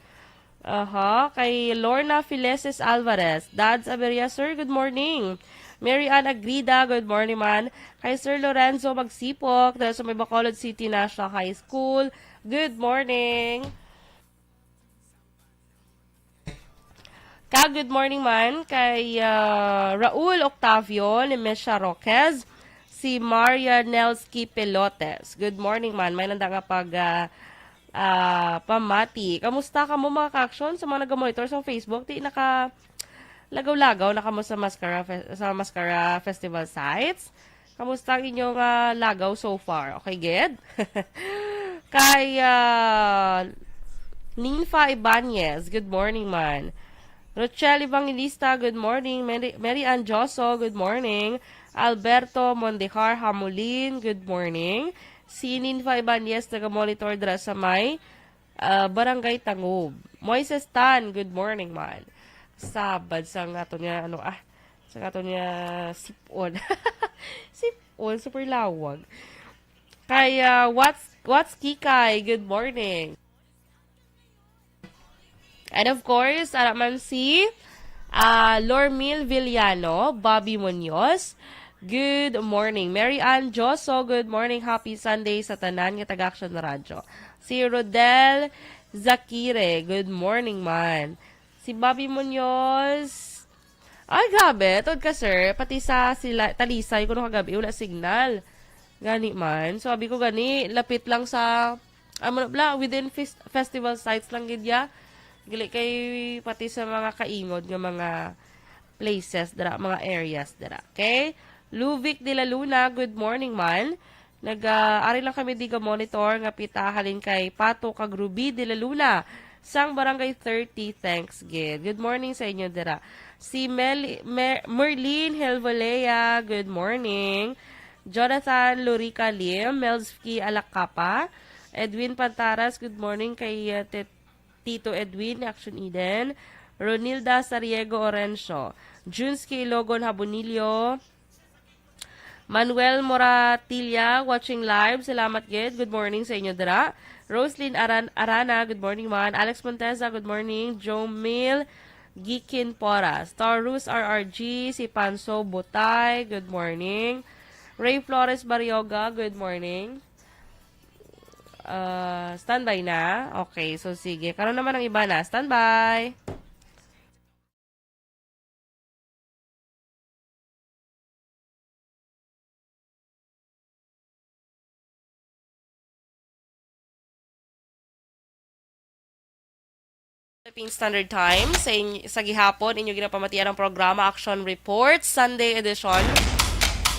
Aha, kay Lorna Fileses Alvarez. Dads Aberia, sir, good morning. Mary Ann Agrida, good morning, man. Kay Sir Lorenzo Magsipok, dala sa may Bacolod City National High School. Good morning. Ka, good morning man kay, ah, Raul Octavio ni Misha Roquez, si Maria Nelski Pelotes. Good morning man. May nanda nga pag, ah, ah, pamati. Kamusta kamo, mga ka-aksyon, sa mga nagamonitor sa Facebook? Di naka lagaw-lagaw na kamo sa Mascara Fe-, sa Mascara Festival sites? Kamusta ang inyong, ah, lagaw so far? Okay, good? Kay, ah, Ninfa Ibanez, good morning man. Rochelle Evangelista, good morning. Mary, Mary Ann Joso, good morning. Alberto Mondejar Hamulin, good morning. Si Ninfa Ibanez, naga-monitor dira sa may, ah, Barangay Tangub. Moises Tan, good morning man. Sabad sa nga ato niya, ano, ah, sa nga ato niya sipon. Sipon, super lawag. Kay, ah, what's, what's Kikay? Good morning. And of course, ara man si, ah, Lormil Villano, Bobby Munoz. Good morning. Mary Ann Joso, good morning. Happy Sunday sa tanan nga taga-Action Radyo. Si Rodel Zakire, good morning man. Si Bobby Munoz, ay, grabe. Tuod ka, sir. Pati sa sila, Talisay, kuno kagabi, wala signal. Gani man. So, abi ko gani, lapit lang sa, ano na bala, within fes-, festival sites lang gid ya. Gali kay pati sa mga kaingod nga mga places dira, mga areas dira. Okay? Luvic de la Luna, good morning man. Nag, ah, ari lang kami di ga-monitor nga pita halin kay Pato kag Ruby de la Luna sang Barangay thirty. Thanks gid. Good morning sa inyo dira. Si Mel-, Me-, Merlin Helvolea, good morning. Jonathan Lurica Lim, Melski Alacapa, Edwin Pantaras, good morning kay, uh, Tet-, Tito Edwin, Action Eden, Ronilda Sariego Orencio, Junski Ilogon Habonillo, Manuel Moratilla, watching live. Salamat gid. Good morning sa inyo dira. Roslyn Aran-, Arana, good morning man. Alex Monteza, good morning. Jomil Gikin Poras. Taurus R R G, si Panso Butay, good morning. Ray Flores Barrioga, good morning. Ah, standby na. Okay, so sige. Karon naman ang iba na. Standby. Philippine Standard Time, sa in-, sa gihapon, inyo ginapamatian ang programa Action Report, Sunday edition.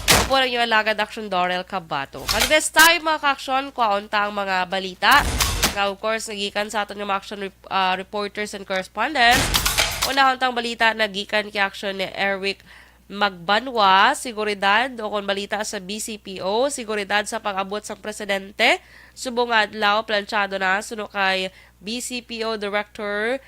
Ako po ang inyong alagad, Action Dorel Cabato. Kag this time, mga ka-action, kwaon ta ang mga balita. Nga, of course, nagikan sa aton nga mga action rep-, ah, reporters and correspondents. Unahon tang balita nagikan kay action ni Eric Magbanwa, seguridad o kon balita sa B C P O, seguridad sa pag-abot sang presidente subong nga adlaw, plansyado na, suno kay B C P O Director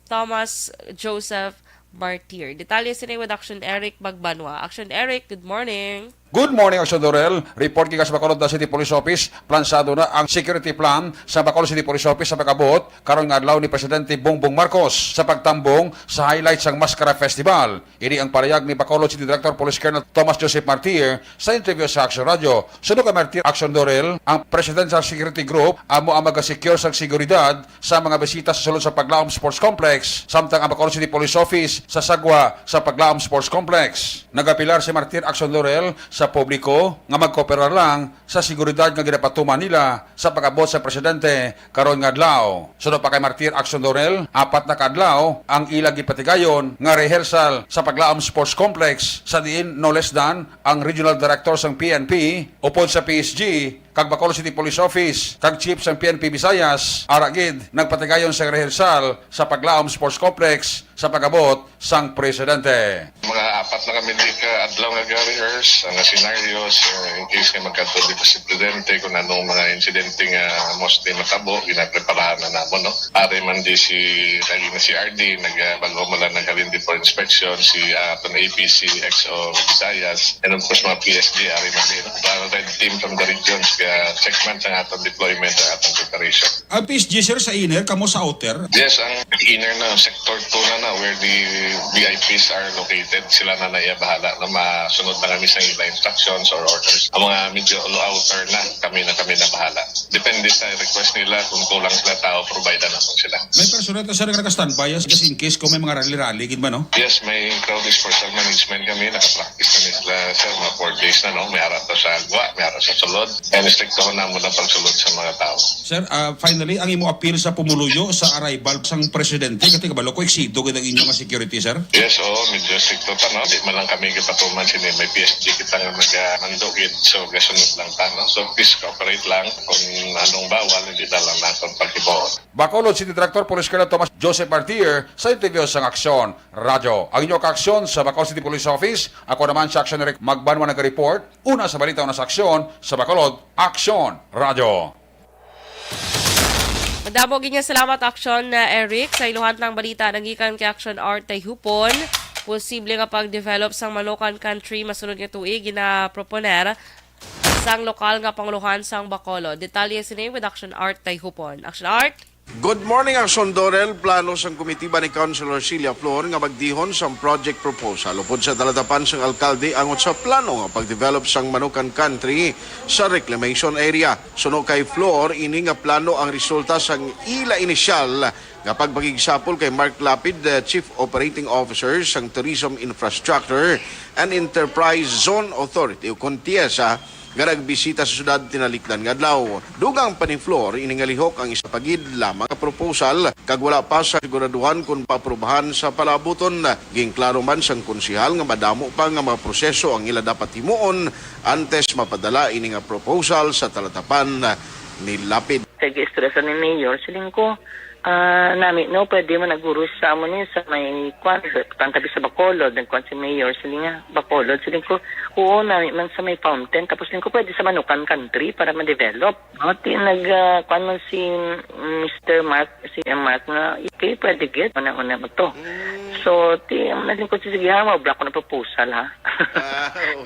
Thomas Joseph Martir. Detalye sini with Action Eric Magbanwa. Action Eric, good morning. Good morning, Action Dorel. Report gikan sa Bacolod City Police Office, plansado na ang security plan sa Bacolod City Police Office sa pag-abot karon nga adlaw ni Presidente Bongbong Marcos sa pagtambong sa highlight sang Maskara Festival. Ini ang pahayag ni Bacolod City Director Police Colonel Thomas Joseph Martir sa interview sa Action Radio. Suno kay Martir, Action Dorel, ang Presidential Security Group amo ang maga-secure sang seguridad sa mga bisita sa sulod sa Paglaom Sports Complex, samtang ang Bacolod City Police Office sa sagwa sa Paglaom Sports Complex. Nagapilar si Martir, Action Dorel, sa publiko nga magkooperar lang sa seguridad nga ginapatuman nila sa pag-abot sa presidente karon nga adlaw. Suno pa kay Martir, Action Dorel, apat na ka adlaw ang ila gipatigayon nga rehearsal sa Paglaom Sports Complex, sa diin no less than ang regional director sang P N P upod sa P S G kag Bacolod City Police Office kag chief sang P N P Visayas ara gid nagpatigayon sang rehearsal sa Paglaom Sports Complex sa pag-abot sang presidente. Mga apat na kami di ka adlaw nga ga-rehearse ang scenarios, uh, in case nga magkadto di pa si presidente, kung anong mga insidente nga mostly matabo, ginapreparahan na namon, no? Ari man di si, lagi na si R D, nag, uh, bago mo lang naghalin di for inspection, si, uh, aton A P C, X O Visayas, and of course, mga P S G, ari man di, no? Mga red team from the regions, ga-check man sa aton deployment, sa aton preparation. Ang P S G, sir, sa inner, kamo sa outer? Yes, ang inner na, sector two na na, where the V I Ps are located. Sila na na iya bahala, no? Masunod na kami sa ila instructions or orders. Ang mga medyo outer na, kami na kami na bahala. Depende sa request nila, kung kulang sila tao, provide na po sila. May personnel ka, sir, nga naka-standby, just in case kung may mga rally-rally, gid ba, no? Yes, may crowd dispersal management kami. Naka-practice na sila, sir, mga four days na, no? May ara to sa gwa, may ara sa sulod. And stricto na mo ang pagsulod sa mga tao. Sir, ah, finally, ang imo appeal sa pumuluyo sa arrival sang presidente, kay kabalo ko, eksido gid ang inyo nga security, sir? Yes, oo, medyo stricto pa, no? Di man lang kami gipatuman sini, may P S G kita nga nagamando gid, so gasunod lang ta, no? So please cooperate lang, kung anong bawal, hindi na lang naton paghibaon. Bacolod City Director Police Colonel Thomas Joseph Martir sa interview sang Aksyon Radyo. Ang inyo kaaksyon sa Bacolod City Police Office, ako naman si Aksyon Eric Magbanwa nag-report. Una sa balita, una sa aksyon sa Bacolod, Aksyon Radyo. Madamo gid nga salamat, Action, uh, Eric. Sa iluhan tang balita, nanggikan kay Action Art Tayhupon. Posible nga pag-develop sang Manukan Country masunod nga tuig, ginaproponer sang lokal nga panguluhan sang Bacolod. Detalye sini with Action Art Tayhupon. Action Art? Good morning, Action Dorel. Plano sang komitiba ni Councilor Celia Flor nga magdihon sang project proposal upod sa talatapan sang alkalde angot sa plano nga pag-develop sang Manukan Country sa reclamation area. Suno kay Flor, ini nga plano ang resulta sang ila inisyal nga pagpakigsapol kay Mark Lapid, eh, Chief Operating Officer sang Tourism Infrastructure and Enterprise Zone Authority, ukon TIEZA, nga nagbisita sa syudad tinalikdan nga adlaw. Dugang pa ni Flor, ini nga lihok ang isa pa gid lamang nga proposal kag wala pa sa siguraduhan kon paaprubahan sa palaabuton. Ginklaro man sang konsehal nga madamo pa nga mga proseso ang ila dapat himuon antes mapadala ini nga proposal sa talatapan ni Lapid. Kay giistorya sa ni Mayor, siling ko, ah, nami, no, pwede man naguros sa amo ni sa may kwan, pantabi sa Bacolod, nagkwan si Mayor, siling niya, Bacolod, siling ko, oo, nami man sa may fountain, tapos siling ko, pwede sa Manukan Country para ma-develop. No, ti nag, ah, kwan man si Mister Mark, si M. Mark nga, okay, pwede gid, una-una mo to. So, ti, ang naging ko, sige ha, maubra ko na proposal, ha.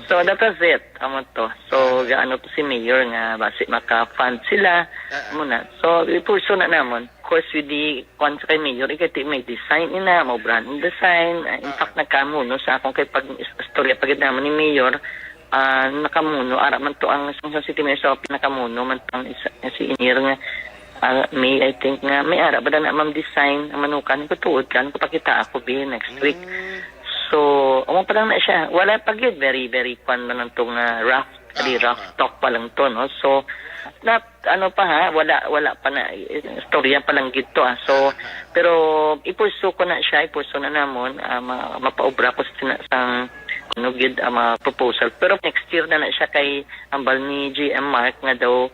So, that was it, amo to. So, gaano to si Mayor nga, basi maka-fund sila, amo na. So, ipulso na namon. Of course, with the, kwan sa kay Mayor, ikati may design ina, maubrahan ang design. Ah, in fact, nagkamuno sa akong kay pag istorya pa gid namon ni Mayor, ah, nakamuno, ara man to ang, ang City Mayor sa Opil, nakamuno man to ang isa, si Inir nga, ah, may, I think nga, may ara ba na, ma'am, design, ang Manukan, ko tuod ka, ko pakita ako, bi, next week. So, amo pa lang na siya. Wala pa gid, very, very, kwan man ang tong, ah, rough, very rough talk pa lang to, no? So, na, ano pa ha, wala, wala pa na, istorya pa lang gid to, ah. So, pero ipulso ko na siya, ipulso na namon, ah, ma-, mapaubra ko sa, sa, ano gid, ah, mga proposal. Pero next year na na siya kay ambal ni G M Mark nga daw,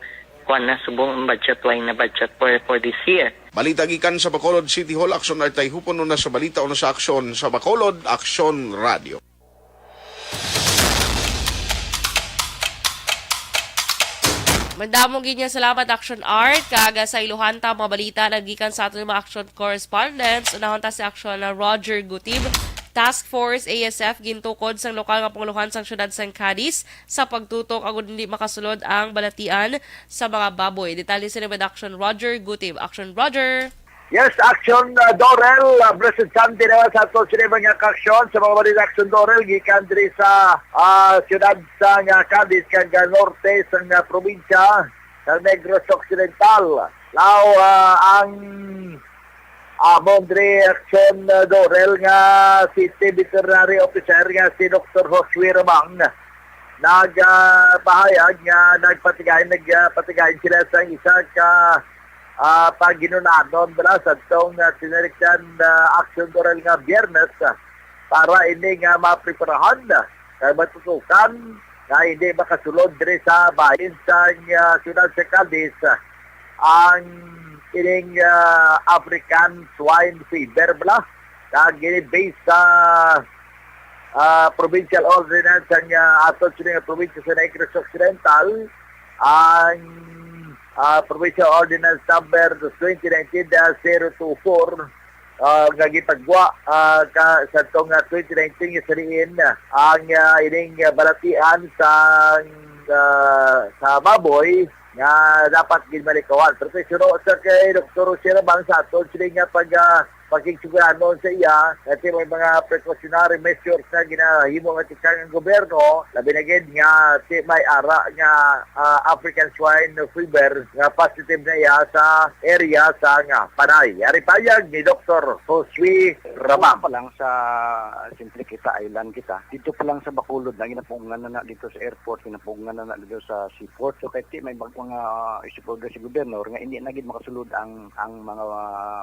kuwan na, subong ang budget, why na budget for, for this year. Balita gikan sa Bacolod City Hall, Aksyon Art Tayhupon, una sa balita, una sa aksyon sa Bacolod, Aksyon Radio. Madamo gid nga salamat, Action Art. Kag sa iluhan ta mga balita naggikan sa aton mga action correspondents. Unahon ta si Action na Roger Gutib. Task Force, A S F, gintukod sang lokal nga pangulohan sang siyudad sang Cadiz sa pagtutok agud hindi makasulod ang balatian sa mga baboy. Detalye sini with Action Roger Gutib. Action Roger! Yes, Action, uh, Dorel, uh, Blessed Sunday naman sa ato sini mga kaaksyon sa mga balita, Action Dorel, gikan diri sa, uh, siyudad sang, uh, Cadiz, kag, uh, norte sang, uh, probinsya sa Negros Occidental. Now, uh, ang amon diri, Action, uh, Dorel, nga City Veterinary Officer nga si Doktor Josue Rabang nagpahayag nga nagpatigay, nagpatigayon sila sa isa ka, ah, paghinunanon bala sa tong, ah, tinarikdan, ah, Action Dorel nga Biyernes, ah, para ini nga mapreparahan, ah, kag matutukan nga hindi makasulod diri sa bahin sa, ah, siyudad sa Cadiz, ah, ang ining, ah, African Swine Fever bala. Kag ini based sa, ah, provincial ordinance ang, ah, ato sini nga probinsya sa Negros Occidental, ang, ah, provincial ordinance number twenty nineteen dash zero two four, ah, nga gipagwa, ah, ka, sa tong, ah, twenty nineteen nga saliin, ah, ang, ah, ining, ah, balatian sa, ah, sa baboy nga dapat gid malikawan. Pero kay suno sa kay Doktor Josue Rabang sa aton sini nga pag, ah, pakigsuganon sa iya, nga ti may mga precautionary measures na ginahimo nga tikang ang gobyerno, labi na gid nga ti may ara nga, ah, African Swine Fever nga positive na iya sa area sa nga Panay. Ari payag ni Doktor Josue Rabang. Dito pa lang sa, simple kita, island kita. Dito pa lang sa Bacolod na ginapugngan na na dito sa airport, ginapugngan na na dito sa seaport. So, kay ti may bag-, mga issues sa gobyerno nga hindi na gid makasulod ang, ang mga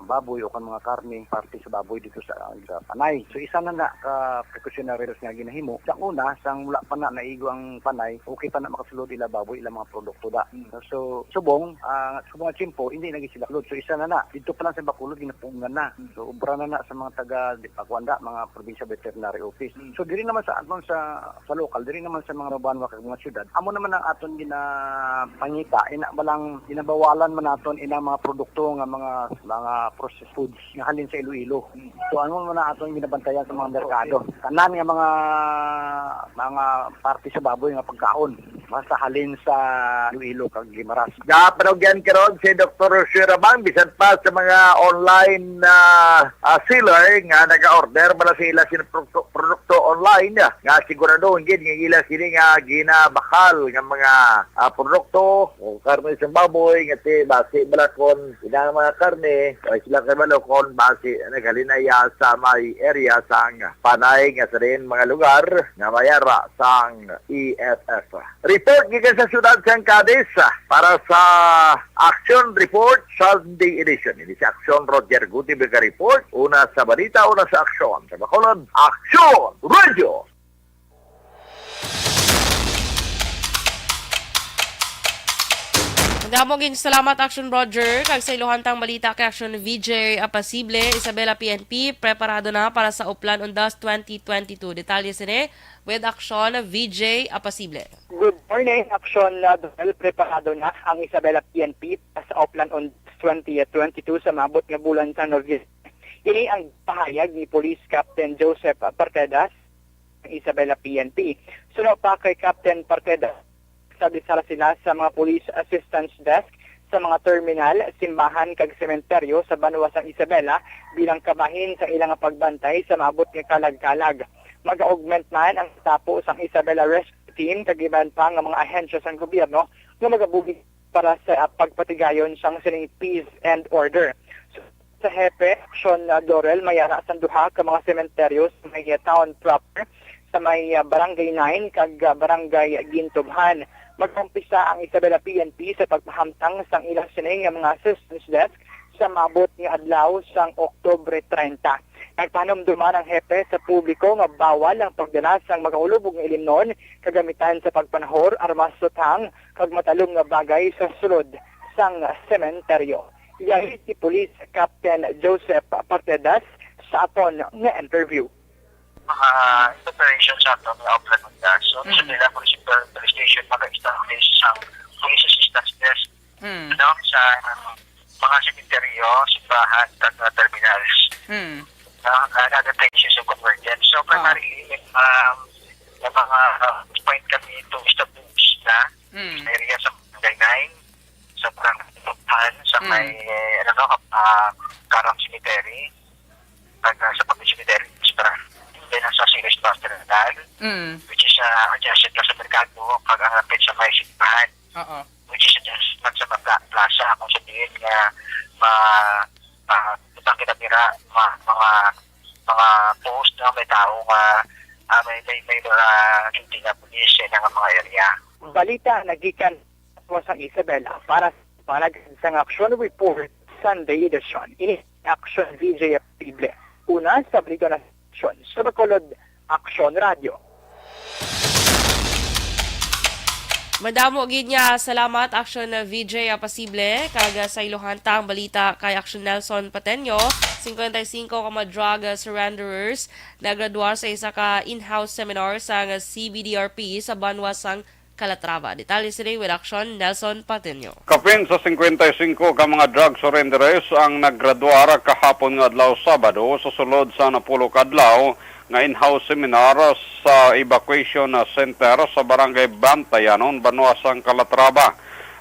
baboy o kan mga karne parte sa baboy dito sa, sa Panay. So, isa na na ka precautionary measures nga ginahimo. Sa una, sang wala pa na naigo ang Panay, okay pa na makasulod ila baboy, ila mga produkto da. Mm. So, subong, ah, subong ang tiyempo, hindi na gid sila sulod. So, isa na na. Dito pa lang sa Bacolod, ginapugngan na. Mm. So, obra na na sa mga taga, di pa, kuwan da, mga provincial veterinary office. Mm. So, diri naman sa aton sa, sa lokal, diri naman sa mga Robanwa kag mga syudad, amo naman ang aton ginapangita, ina ba lang ginabawalan man naton inang mga produkto nga mga, mga processed foods nga halin sa Iloilo. Mm. So, ano man na aton ginabantayan sa mga merkado? Tanan nga mga, mga parte sa baboy nga pagkaon, basta halin sa Iloilo kag Guimaras. Napanugyan karon si Doktor Josue Rabang, bisan pa sa mga online, ah, ah, seller nga naga-order bala sa ila sina produkto, produkto online, ah, nga siguraduhon gid nga ila sini nga ginabakal nga mga, ah, produkto o karne sa baboy nga ti basi bala kon inang mga karne, ay sila kabalo kon basi naghalin na iya sa may area sang Panay nga sa diin mga lugar nga may ara sang E F F. Report gikan sa siyudad sang Cadiz para sa Action Report Sunday Edition. Ini si Action Roger Gutib ka report. Una sa balita, una sa aksyon. Sa Bacolod, Action Radio! Madamo gid salamat, Action Roger. Kag sa iluhantang balita kay Action V J Apasible, Isabela P N P preparado na para sa Oplan Undas twenty twenty-two. Detalye sini with Action V J Apasible. Good morning, Action, uh, Dorel. Preparado na ang Isabela P N P para sa Oplan Undas twenty twenty-two sa maabot nga bulan sa Nobyembre. Ini ang pahayag ni Police Captain Joseph Partedas, Isabela P N P. Suno pa kay Captain Parteda, sabisara sila sa mga Police Assistance Desk sa mga terminal, simbahan kag sementeryo sa banwa sang Isabela bilang kabahin sa ilang pagbantay sa maabot nga kalag-kalag. Mag-augment man ang tapo sang Isabela Rescue Team kag iban pa nga mga ahensya sang gobyerno nga magabulig para sa pagpatigayon sang sining peace and order. Sa hepe, Action, uh, Dorel, may ara sang duha ka mga sementeryo sa may, uh, town proper, sa may, uh, Barangay nine kag, uh, Barangay Gintubhan. Mag-umpisa ang Isabela P N P sa pagpahamtang sang ilang sining nga mga assistance desk sa maabot nga adlaw sang Oktubre treinta. Nagpahanumduman ang hepe sa publiko nga bawal ang pagdala sang makahulubog nga ilimnon, kagamitan sa pagpanahor, armas, suthang, kag matalom nga bagay sa sulod sang sementeryo. Yari si Police Captain Joseph Partedas sa aton nga interview. Mga operation sa aton nga Oplan Undas. So, sa Mm. nila, Municipal Police Station, mag-establish sa Police Assistance Desk, Mm. no, sa mga sementeryo, simbahan, kag mga terminals. Mm. No, and other places of convergence. Primarily, um, may mga, uh, point kami to establish na Mm. area sa Barangay nine, sa Barangay Luphan, sa Mm. may, ano, no, ah, Karam Cemetery, pag, ah, sa Public Cemetery, sa Barangay, then sa Singles Pastor Nadal, Mm. which is, ah, adjacent na sa merkado, pag ang lapit sa may simbahan, Oo. which is adjacent sa Bata Plaza, kung sabihin nga, ma-, ma-, utang kita dira, ma-, mga, mga post na may tao nga, ah, may, may, may mga duty nga pulis sa ilang mga area. Balita nagikan sa Isabela para sa panag sang action report Sunday edition. Ini action V J F Tible. Una sa balita na action sa Bacolod, Action Radio. Madamo gid nga salamat, Action V J Apasible, kag, ah, sa iluhanta ang balita kay Action Nelson Pateño. Singkwenta y singko ka mga drug, ah, surrenderers nagradwar sa isa ka in-house seminar sang C B D R P sa banwa sang Calatrava. Detalye sini with Action Nelson Pateño. Kapin sa singkwenta y singko ka mga drug surrenderers ang nagradwar kahapon nga adlaw Sabado sa sulod sa napulo ka adlaw nga in-house seminar sa evacuation center sa Barangay Bantayanon, banwa sang Calatrava.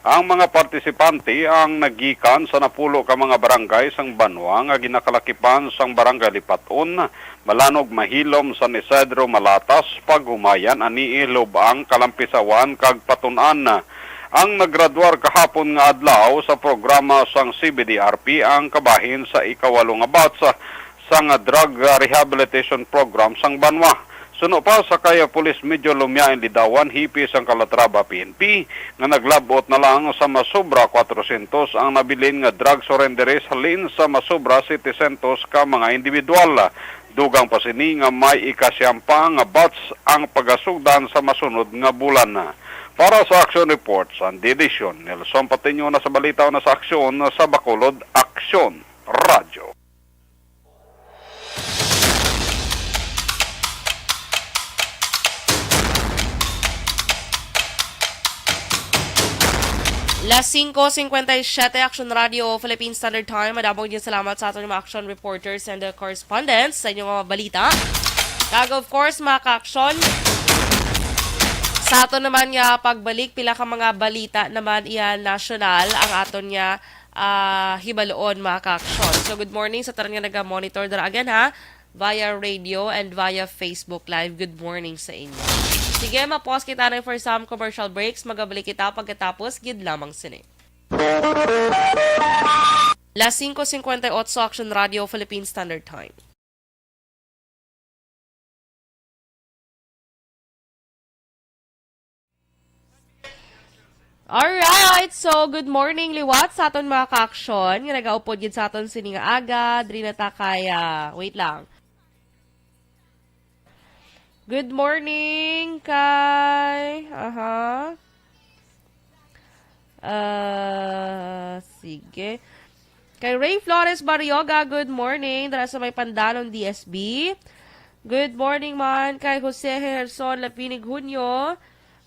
Ang mga partisipante ang naggikan sa napulo ka mga barangay sang banwa nga ginakalakipan sang Barangay Lipaton, Malanog, Mahilom, San Isidro, Malatas, Paghumayan, Anii, Lubang, Kalampisawan, kag Patun-an. Ang nagradwar kahapon nga adlaw sa programa sang C B D R P ang kabahin sa ikawalo nga batch sang drug rehabilitation program sang banwa. Suno pa sa kay Police Major Lumiain Lidawan, hipi sang Calatrava P N P, nga naglab-ot na lang sa masobra kwatrosyentos ang nabilin nga drug surrenderees halin sa masobra setecientos ka mga individual. Dugang pa sini nga may ikasiyam pa nga batch ang pagasugdan sa masunod nga bulan. Para sa Action Report, Sunday Edition, Nelson Patiño na sa balita o na sa aksyon sa Bacolod, Aksyon Radyo. Las singko singkwenta y siyete, Action Radio, Philippine Standard Time. Madamo gid salamat sa aton mga action reporters and, uh, correspondents sa inyong mga balita. Kag of course, mga ka-action, sa aton naman nga pagbalik, pila ka mga balita naman iya nasyonal ang aton nga, ah, hibaluon, mga ka-action. So, good morning sa tanan nga naga-monitor dira again, ha, via radio and via Facebook Live. Good morning sa inyo. Sige, ma-pause kita na for some commercial breaks. Magabalik kita pagkatapos gid lamang sini. Las singko singkwenta y otso, Action Radio, Philippine Standard Time. Alright, so good morning liwat sa aton mga ka-action nga nagaupod gid sa aton sini nga aga. Diri na ta kay, ah, wait lang. Good morning kay, aha. Ah, sige. Kay Ray Flores Barrioga, good morning. Dara sa may Pandanon, D S B. Good morning man kay Jose Herson Lapinig Junio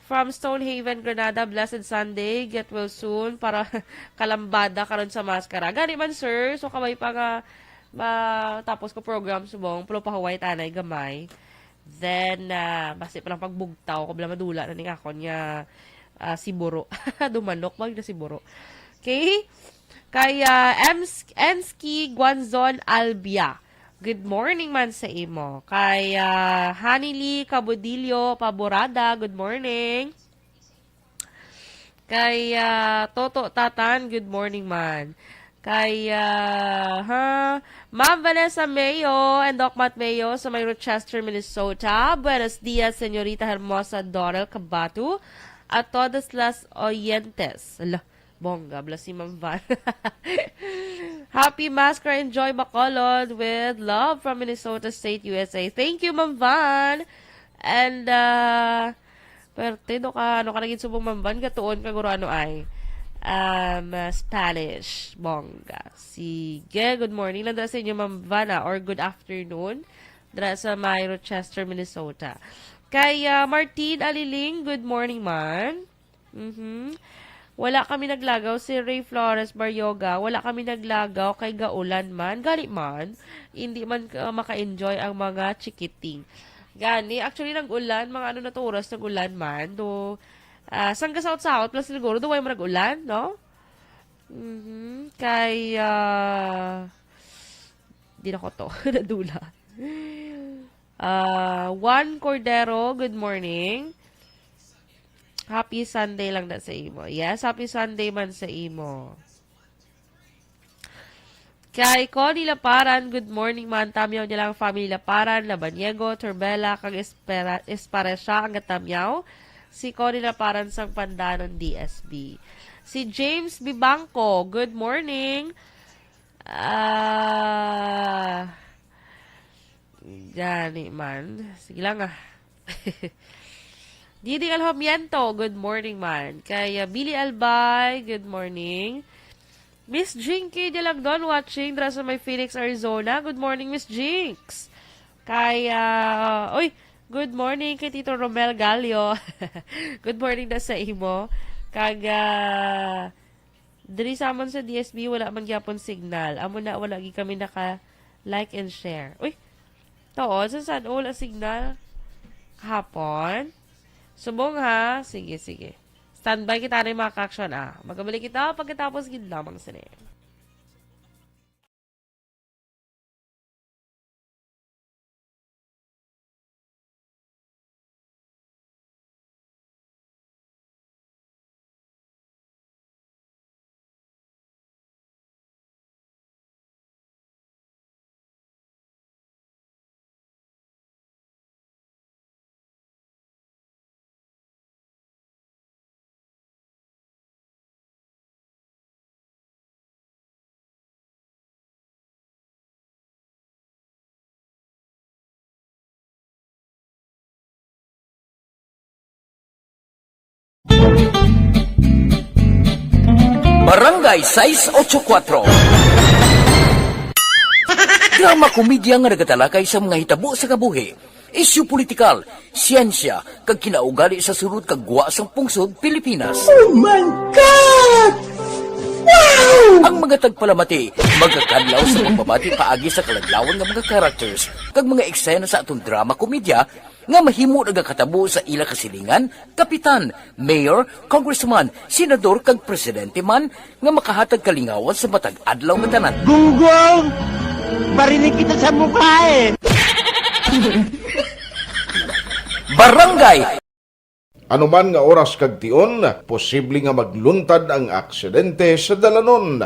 from Stonehaven, Granada. Blessed Sunday. Get well soon para kalambada karon sa maskara. Gani man, sir. So, kabay pa nga ma-, tapos ko program subong, pero pahuway tanay gamay. Then, ah, basi pa lang pagbugtaw ko, bala madula na ning akon nga, ah, siburo. Dumanok, wag na siburo. Okay? Kay, ah, Ems-, Enski Guanzon Albia. Good morning man sa imo. Kay, ah, Honey Lee Cabudillo Paborada, good morning. Kay, ah, Toto Tatan, good morning man. Kay, ah, ha, Ma'am Vanessa Mayo and Doc Matt Mayo sa may Rochester, Minnesota. Buenos dias, Señorita Hermosa Dorel Cabatu, a todas las oyentes. Ala, bongga, bala si Ma'am Van. Happy Maskara, enjoy Bacolod with love from Minnesota State, U S A. Thank you, Ma'am Van. And, ah, Perte, do ka, ano ka naging subong, Ma'am Van? Gatuon ka, guro, ano ay? Um, ah, Spanish. Bongga. Sige, good morning lang dira sa inyo, Ma'am Van, ah, or good afternoon. Dira sa may Rochester, Minnesota. Kay, ah, Martin Aliling, good morning, man. Mhm. Wala kami naglagaw, si Ray Flores Baryoga. Wala kami naglagaw kay gaulan man. Gani man, hindi man, ah, maka-enjoy ang mga chikiting. Gani, actually, nag-ulan. Mga ano na to oras, nag-ulan man. Do, ah, sangga saot-saot, plus siguro, do, way mo nag-ulan, no? Mhm. Kay, ah, di na ko to. Nadula. Ah, Juan Cordero, good morning. Happy Sunday lang na sa imo. Yes, happy Sunday man sa imo. Kay Connie Laparan, good morning, man. Tamyaw niya lang family Laparan, Labaniego, Turbela, kag Espera, Esparesia ang gatamyaw. Si Connie Laparan sang Pandanon D S B. Si James Bibangco, good morning. Ah, gani man. Sige lang, ah. Didi Alhomiento, good morning man. Kay, ah, Billy Albay, good morning. Miss Jinky Dialagdon watching dira sa may Phoenix, Arizona. Good morning, Miss Jinx. Kay, ah, oy, good morning kay Tito Romel Gallo. Good morning na sa imo. Kag, ah, diri sa amon sa D S B, wala man gyapon signal. Amo na, wala gid kami naka like and share. Uy, tuod, sa saan? Wala signal. Hapon? Subong ha? Sige, sige. Standby kita rin, mga ka-action, ah. Magabalik kita pagkatapos gid lamang sini. Barangay sais ocho kuatro. Drama komedya nga nagatalakay sa mga hitabo sa kabuhi, isyu politikal, siyensya, kag kinaugali sa sulod kag gwa sang pungsod Pilipinas. Oh my God! Wow! Ang mga tagpalamati magakadlaw sa pagbabati paagi sa kaladlawan nga mga characters kag mga eksena sa aton drama komedya nga mahimo nagakatabo sa ila kasilingan, kapitan, mayor, congressman, senador, kag presidente man nga makahatag kalingawan sa matag adlaw nga tanan. Gunggong! Barinig kita sa mukha eh! Barangay. Ano man nga oras kag tion, posible nga magluntad ang aksidente sa dalanon.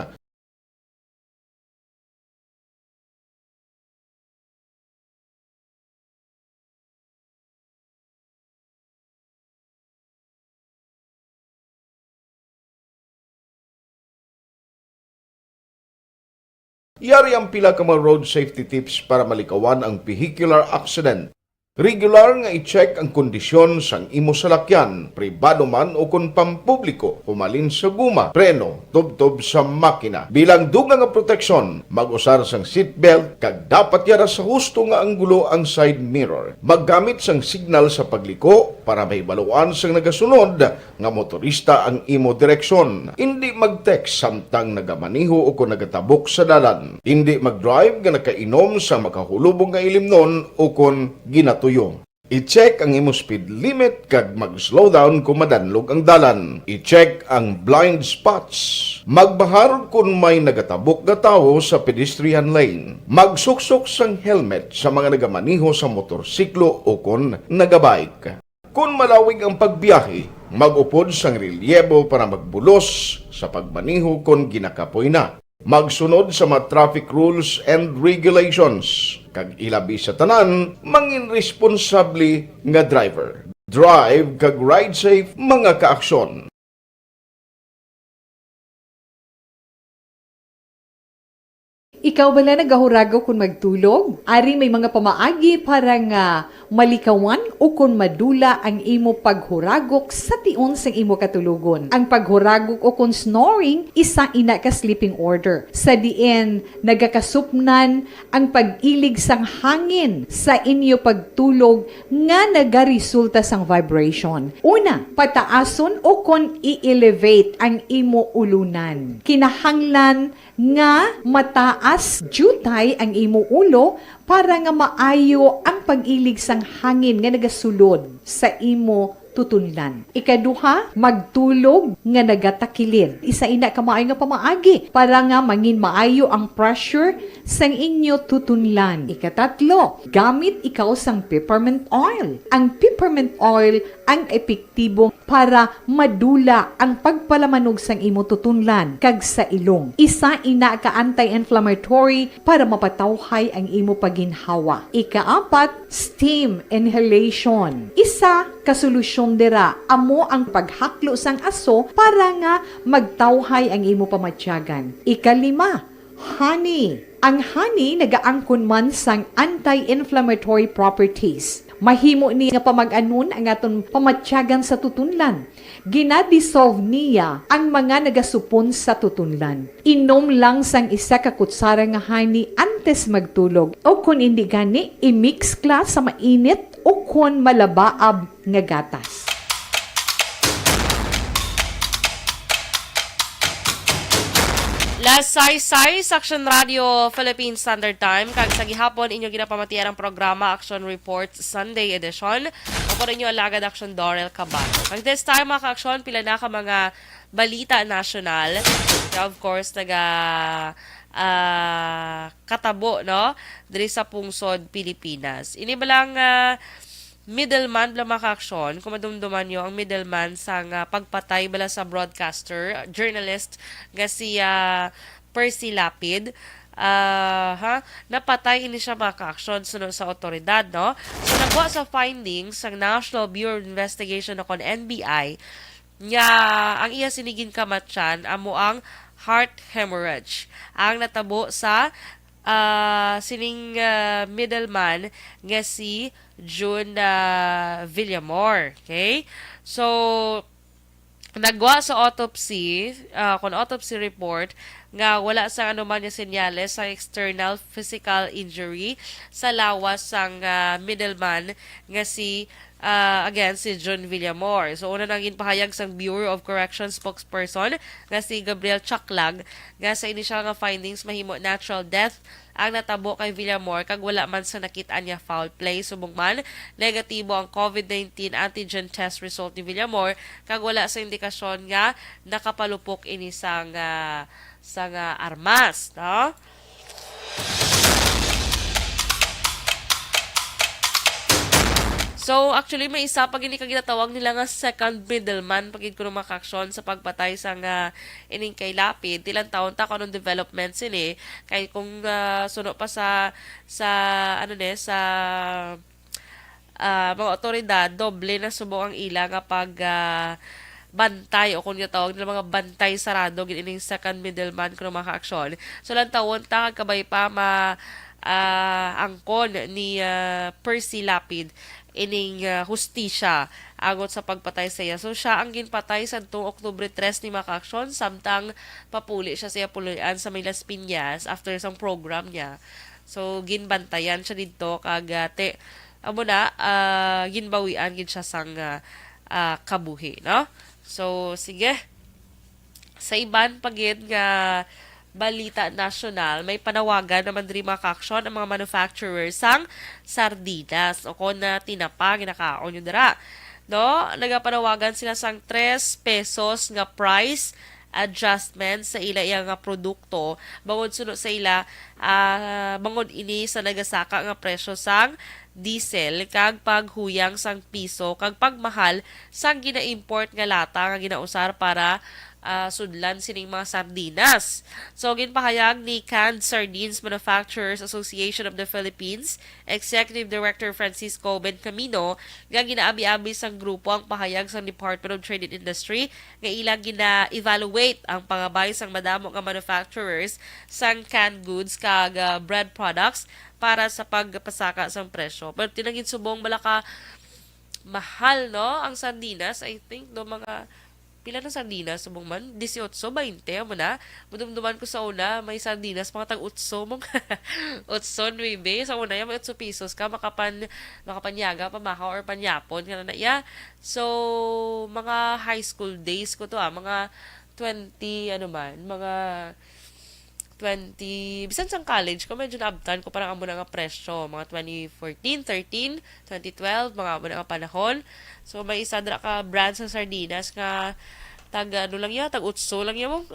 Yari ang pila ka mga road safety tips para malikawan ang vehicular accident. Regular nga i-check ang kondisyon sang imo salakyan, pribado man o kon pampubliko, humalin sa guma, preno, tubtob sa makina. Bilang dugang nga proteksyon, mag-usar sang seatbelt kag dapat yara sa husto nga anggulo ang side mirror. Maggamit sang signal sa pagliko para mahibaluan sang nagasunod nga motorista ang imo direksyon. Indi mag-text samtang nagamaneho o kon nagatabok sa dalan. Indi mag-drive nga nakainom sa makahulubong nga ilimnon o kon ginatuyo. I-check ang imo speed limit kag mag-slow down kon madanlog ang dalan. I-check ang blind spots. Magbahar kon may nagatabok nga tawo sa pedestrian lane. Magsuksok sang helmet sa mga nagamaneho sa motorsiklo o kon nagabike. Kon malawig ang pagbiyahe, mag-upod sang relyebo para magbulos sa pagmaneho kon ginakapoy na. Magsunod sa mga traffic rules and regulations, kag ilabi sa tanan, mangin responsable nga driver. Drive kag ride safe, mga kaaksyon. Ikaw bala nagahuragok kon magtulog? Ari may mga pamaagi para nga malikawan o kon madula ang imo paghuragok sa tion sang imo katulogon. Ang paghuragok o kon snoring, isa ina ka sleeping order, sa diin nagakasupnan ang pag-ilig sang hangin sa inyo pagtulog nga nagaresulta sang vibration. Una, pataason o kon i-elevate ang imo ulunan. Kinahanglan nga mataas diutay ang imo ulo para nga maayo ang pag-ilig sang hangin nga nagasulod sa imo tutunlan. Ikaduha, magtulog nga nagatakilid. Isa ina ka maayo nga pamaagi para nga mangin maayo ang pressure sang inyo tutunlan. Ikatatlo, gamit ikaw sang peppermint oil. Ang peppermint oil ang epektibo para madula ang pagpalamanog sang imo tutunlan kag sa ilong. Isa ina ka anti-inflammatory para mapatawhay ang imo pagginhawa. Ikaapat, steam inhalation. Isa ka solusyon dira amo ang paghaklo sang aso para nga magtawhay ang imo pamatyagan. Ikalima, honey. Ang honey nagaangkon man sang anti-inflammatory properties. Mahimo ni nga pamag-anon ang aton pamatyagan sa tutunlan. Gina-dissolve niya ang mga nagasupon sa tutunlan. Inom lang sang isa ka kutsara nga honey antes magtulog, o kon indi gani, i-mix kla sa mainit o kon malabaab nga gatas. Las sais sais, Action Radio Philippine Standard Time, kag sa gihapon inyo ginapamatian ang programa Action Report Sunday Edition. Ako rin yung alagad Action Dorel Cabano. Kag this time, mga ka-action, pila na ka mga balita nasyonal. Of course, naga, ah, katabo, no? Diri sa pungsod Pilipinas. Ini ba lang, ah, middleman bala, mga ka-action, kung madumduman nyo, ang middleman sang pagpatay bala sa broadcaster, journalist nga si, ah, Percy Lapid. Ah, ha? Napatay ini siya, mga ka-action, suno sa otoridad, no? So, nagwa sa findings sang National Bureau of Investigation o kon N B I nga ang iya sini ginkamatyan amo ang heart hemorrhage ang natabo sa, ah, sining, ah, middleman nga si June, ah, Villamor. Okay? So, nagwa sa autopsy, ah, kon autopsy report, nga wala sang anuman nga senyales sang external physical injury sa lawas sang, ah, middleman nga si, ah, again, si June Villamor. So, una nang ginpahayag sang Bureau of Corrections spokesperson nga si Gabriel Chaklag nga sa initial nga findings mahimo natural death ang natabo kay Villamor kag wala man sa nakit-an nga foul play. Subong man, negatibo ang COVID nineteen antigen test result ni Villamor kag wala sa indikasyon nga nakapalupok ini sang, ah, sang, ah, armas, no? So, actually, may isa pa gini ka ginatawag nila nga second middleman pa gid kuno, mga ka-action, sa pagpatay sang ining kay Lapid. Tilantawon ta kung anong developments ini. Kay kung, ah, suno pa sa, sa, ano ni, sa, ah, mga otoridad, doble na subong ang ila nga pag, ah, bantay o kung ginatawag nila mga bantay sarado gid ining second middleman kuno, mga ka-action. So, lantawon ta kag kabay pa ma, ah, angkon ni, ah, Percy Lapid ining, ah, hustisya angot sa pagpatay sa iya. So, siya ang ginpatay sa tuong Oktubre tres ni, mga ka-action, samtang papuli siya sa iya puloy-an sa may Las Piñas after sang program niya. So, ginbantayan siya didto kag, ah, te, amo na, ah, ginbawian gid siya sang, ah, ah, kabuhi, no? So, sige. Sa iban pa gid nga balita nasyonal, may panawagan naman diri, mga ka-action, ang mga manufacturer sang sardinas o kon na tinapa, ginakaon nyo dira. No? Nagapanawagan sila sang tres pesos nga price adjustment sa ila iya nga produkto. Bangod suno sa ila, ah, bangod ini sa nagasaka nga presyo sang diesel kag paghuyang sang piso kag pagmahal sang gina-import nga lata nga ginausar para ah, sudlan sining mga sardinas. So, ginpahayag ni Canned Sardines Manufacturers Association of the Philippines Executive Director Francisco Bencamino nga ginaabi-abi sang grupo ang pahayag sang Department of Trade and Industry nga ila gina-evaluate ang pangabay sang madamo nga manufacturers sang canned goods kag, ah, bread products para sa pagpasaka sang presyo. Pero tinagin subong bala ka mahal, no? Ang sardinas, I think, no, mga pila na sardinas subong man? Disiotso, bainte, amo na. Madumduman ko sa una, may sardinas, mga tag-utso, mong utso, nuebe. Sa una, yan, may utso pesos ka, makapan, makapanyaga, pamahaw, or panyapon, ka na iya. So, mga high school days ko to, ah, mga twenty, ano man, mga twenty, bisan sang college ko, medyo naabtan ko parang amo na nga presyo, mga twenty fourteen, thirteen, twenty twelve, mga amo na nga panahon. So, may isa dira ka brand sa sardinas nga tag, ano lang ya, tag utso lang ya mo.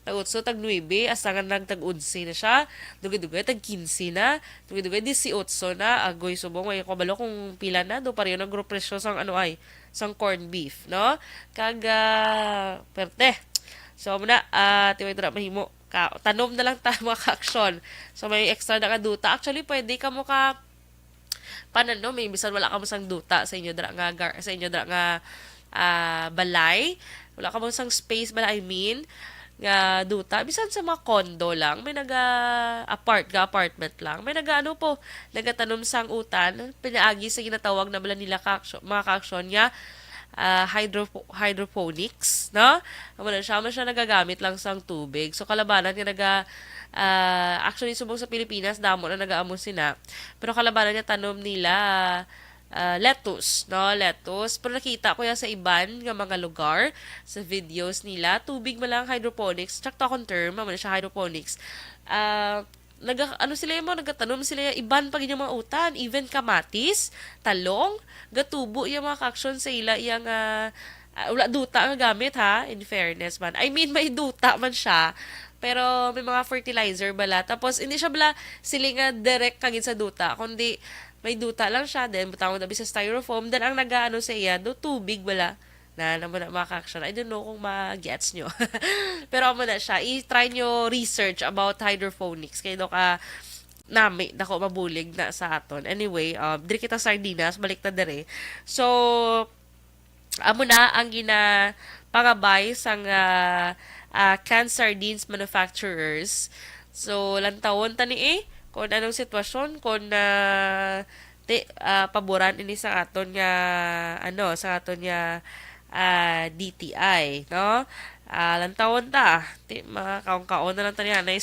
Tag utso, tag nuebe, asa nga nag tag onse na siya. Dugay-dugay, tag quince na. Dugay-dugay, disiotso na. Agoy, subong, way ko kabalo kung pila na. Do pareho na guro presyo sang, ano ay, sang corned beef, no? Kag, ah, perte. So, amo na, ah, tiway dira mahimo. Ka, tanom na lang ta, mga ka-aksyon. So, may extra na nga duta. Actually, pwede ka mo ka pananom, eh, bisan wala ka mo sang duta sa inyo dira nga gar-, sa inyo dira nga, ah, balay. Wala ka mo sang space bala, I mean, nga duta. Bisan sa mga condo lang, may naga apart, ga apartment lang. May naga ano po, nagatanom sang utan, pinaagi sa ginatawag na bala nila ka-aksyo-, mga ka-aksyon nga, ah, hydro-, hydroponics, no? Amo na siya, amo siya nagagamit lang sang tubig. So, kalabanan nga naga, ah, actually, subong sa Pilipinas, damo na nagaamo sina. Pero kalabanan nga tanom nila, ah, lettuce, no? Lettuce. Pero nakita ko yan sa iban nga mga lugar, sa videos nila. Tubig man lang hydroponics. Check to akong term, amo na siya hydroponics. Ah, naga, ano sila yung mga nagatanom sila yung iban pa gid yung mga utan, even kamatis, talong, gatubo yung mga ka-aksyon sa ila, iyang, ah, ah, wala duta nga gamit ha, in fairness man. I mean, may duta man siya, pero may mga fertilizer bala. Tapos, hindi siya bala sili nga direct kagid sa duta, kundi may duta lang siya, then butang mo sa styrofoam, then ang nagaano sa iya, do tubig bala. Na, na mo na, mga ka-aksyon. I don't know kung ma-gets nyo. Pero amo na siya. I-try nyo research about hydroponics. Kaya do ka nami, dako mabulig na sa aton. Anyway, um, diri kita sardinas, balik ta diri. So, amo na ang ginapangabay sang, ah, ah, canned sardines manufacturers. So, lantawon ta ni, eh, kung anong sitwasyon, kung, ah, ti, ah, paboran ini sa aton nga, ano, sa aton nga, ah, D T I, no? Ah, lantawon ta. Ti, mga kaon-kaon na lang ta ni anay.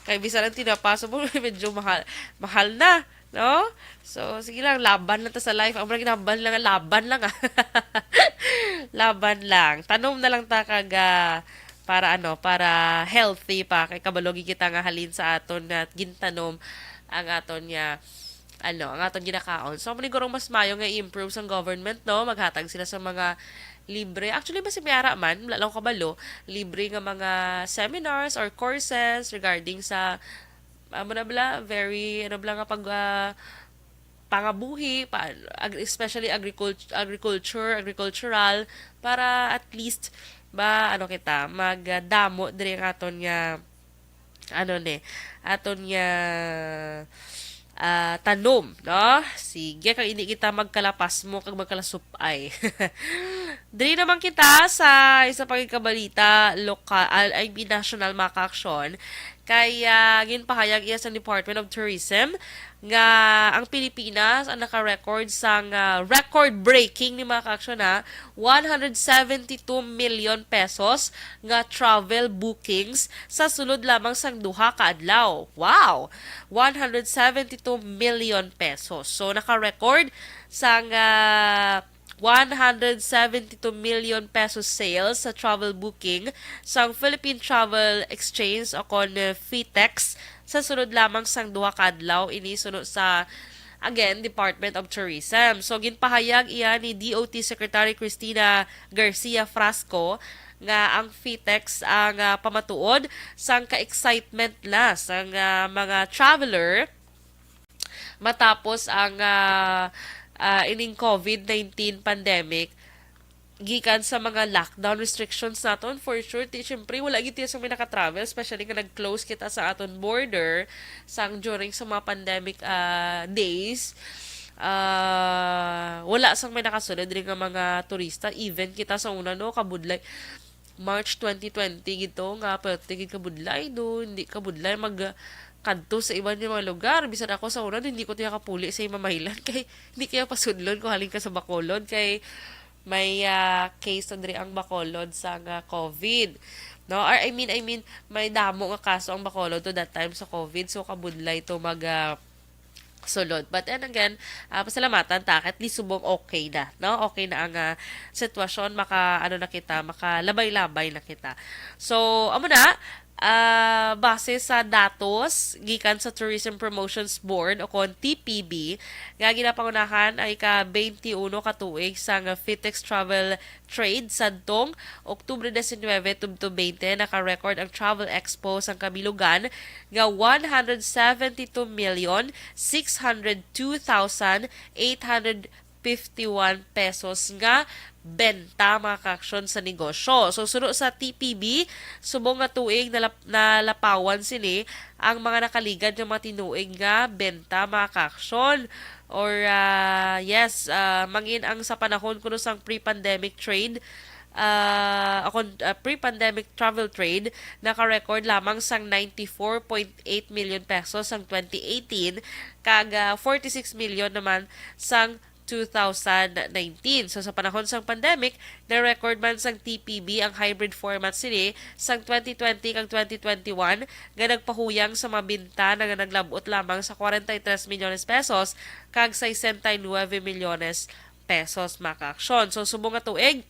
Kay bisan ang tinapa, subong medyo mahal, mahal na, no? So, sige lang, laban lang ta sa life. Ang mga ginaban lang, laban lang, ah. Laban lang. Tanom na lang ta kag, ah, para ano, para healthy pa. Kay kabalo gid kita nga halin sa aton nga gintanom ang aton nga, ano, ang aton ginakaon. So, maniguro mas mayo nga i-improve sang government, no? Maghatag sila sa mga libre. Actually, basi may ara man, wala lang ko kabalo, libre nga mga seminars or courses regarding sa, amo na bala, very, ano bala nga pag, ah, pangabuhi, pa, ag-, especially agricult-, agriculture, agricultural, para at least ba, ano kita, magdamo diri ang aton nga, ano ni, aton nga, ah, tanom, no? Sige, kag hindi kita magkalapasmo kag magkalasupay. Diri naman kita sa isa pa gid ka balita, lokal, I mean, national, mga ka-aksyon. Kay, ah, ginpahayag iya sa Department of Tourism nga ang Pilipinas ang naka-record sang, ah, record-breaking ni, mga ka-aksyon, ha, one hundred seventy-two million pesos nga travel bookings sa sulod lamang sang duha ka adlaw. Wow! One hundred seventy-two million pesos. So, naka-record sang, ah, one hundred seventy-two million pesos sales sa travel booking sang Philippine Travel Exchange o kon, eh, Fitex sa sulod lamang sang duha ka adlaw, ini suno sa, again, Department of Tourism. So, ginpahayag iya ni D O T Secretary Christina Garcia Frasco nga ang Fitex ang, ah, pamatuod sang ka-excitement na sang, ah, mga traveler matapos ang, ah, ah, ining COVID nineteen pandemic. gikan sa mga lockdown restrictions naton, for sure, ti, syempre, wala gid tiya sa may naka-travel, especially nga nag-close kita sa aton border sang during sa mga pandemic, ah, days. Ah, wala sang may nakasulod diri nga mga turista. Even kita sa una, no, kabudlay, March twenty twenty gid to, nga pwerte gid kabudlay, no, hindi kabudlay mag kadto sa iban nga mga lugar. Bisan ako sa una, hindi ko tiya kapuli sa imamailan kay hindi kaya pasudlon ko halin ka sa Bacolod kay may, ah, case na diri ang Bacolod sa nga COVID. No? Or, I mean, I mean, may damo nga kaso ang Bacolod to that time sa COVID. So, kabudlay to mag, ah, sulod. But then again, ah, pasalamatan ta, at least subong okay na, no? Okay na ang, ah, sitwasyon, maka, ano na kita, makalabay-labay na kita. So, amo na, ah, base sa datos gikan sa Tourism Promotions Board o kon T P B, nga ginapangunahan ang ika twenty-one ka tuig sang FITEX Travel Trade sadtong Oktubre diecinuebe tubto twenty, naka-record ang Travel Expo sang kabilugan nga one hundred seventy-two million six hundred two thousand eight hundred fifty-one pesos nga benta, mga kaaksyon, sa negosyo. So, suno sa T P B, subong nga tuig nalap-, nalapawan sini ang mga nakaligad nga mga tinuig nga benta, mga kaaksyon. Or, ah, yes, ah, mangin ang sa panahon kuno sang pre-pandemic trade, ah, o kon, ah, pre-pandemic travel trade, naka-record lamang sang ninety-four point eight million pesos sang twenty eighteen, kag, ah, forty-six million naman sang two thousand nineteen. So, sa panahon sang pandemic, na-record man sang T P B ang hybrid format sini sang twenty twenty kag twenty twenty-one, nga nagpahuyang sa mga bintana nga naglab-ot lamang sa forty-three milyones pesos kag sesenta y nuebe milyones pesos, mga kaaksyon. So, subong nga tuig,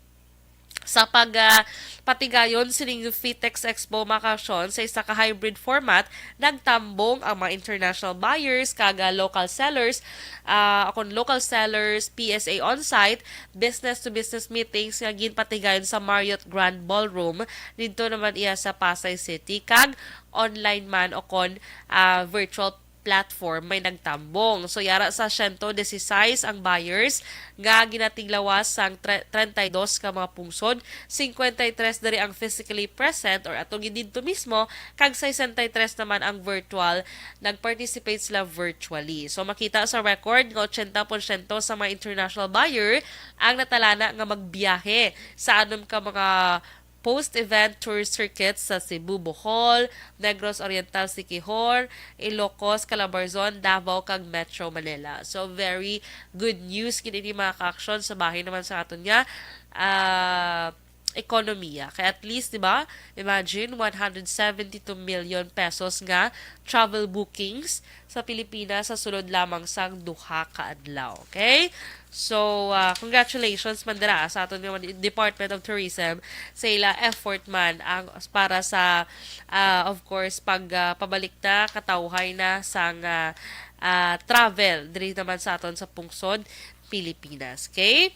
sa pag, ah, patigayon sining FITEX Expo, mga kaaksyon, sa isa ka hybrid format, nagtambong ang mga international buyers kag, ah, local sellers, ah, o kon local sellers, P S A on-site, business-to-business meetings nga ginpatigayon sa Marriott Grand Ballroom, didto naman iya sa Pasay City, kag online man o kon, ah, virtual platform may nagtambong. So, yara sa siyento disisais ang buyers nga ginatiglawas sang tre-, treinta y dos ka mga pungsod, cincuenta y tres diri ang physically present or ato gid didto mismo, kag sesenta y tres naman ang virtual, nag-participate sila virtually. So, makita sa record nga ochenta porsyento sa mga international buyer ang natalana nga magbiyahe sa anom ka mga post-event tour circuits sa Cebu, Bohol, Negros Oriental, Siquijor, Ilocos, Calabarzon, Davao, kag Metro Manila. So, very good news gid ini, mga kaaksyon, sa bahin naman sa aton nga, ah, ekonomiya. Kay at least, di ba? Imagine, one hundred seventy-two million pesos nga travel bookings sa Pilipinas sa sulod lamang sang duha ka adlaw. Okay? So, ah, congratulations man dira sa aton nga Department of Tourism sa ila effort man ang para sa, ah, of course, pag, ah, pabalik na, katawhay na sang, ah, ah, travel diri naman sa aton sa pungsod Pilipinas. Okay?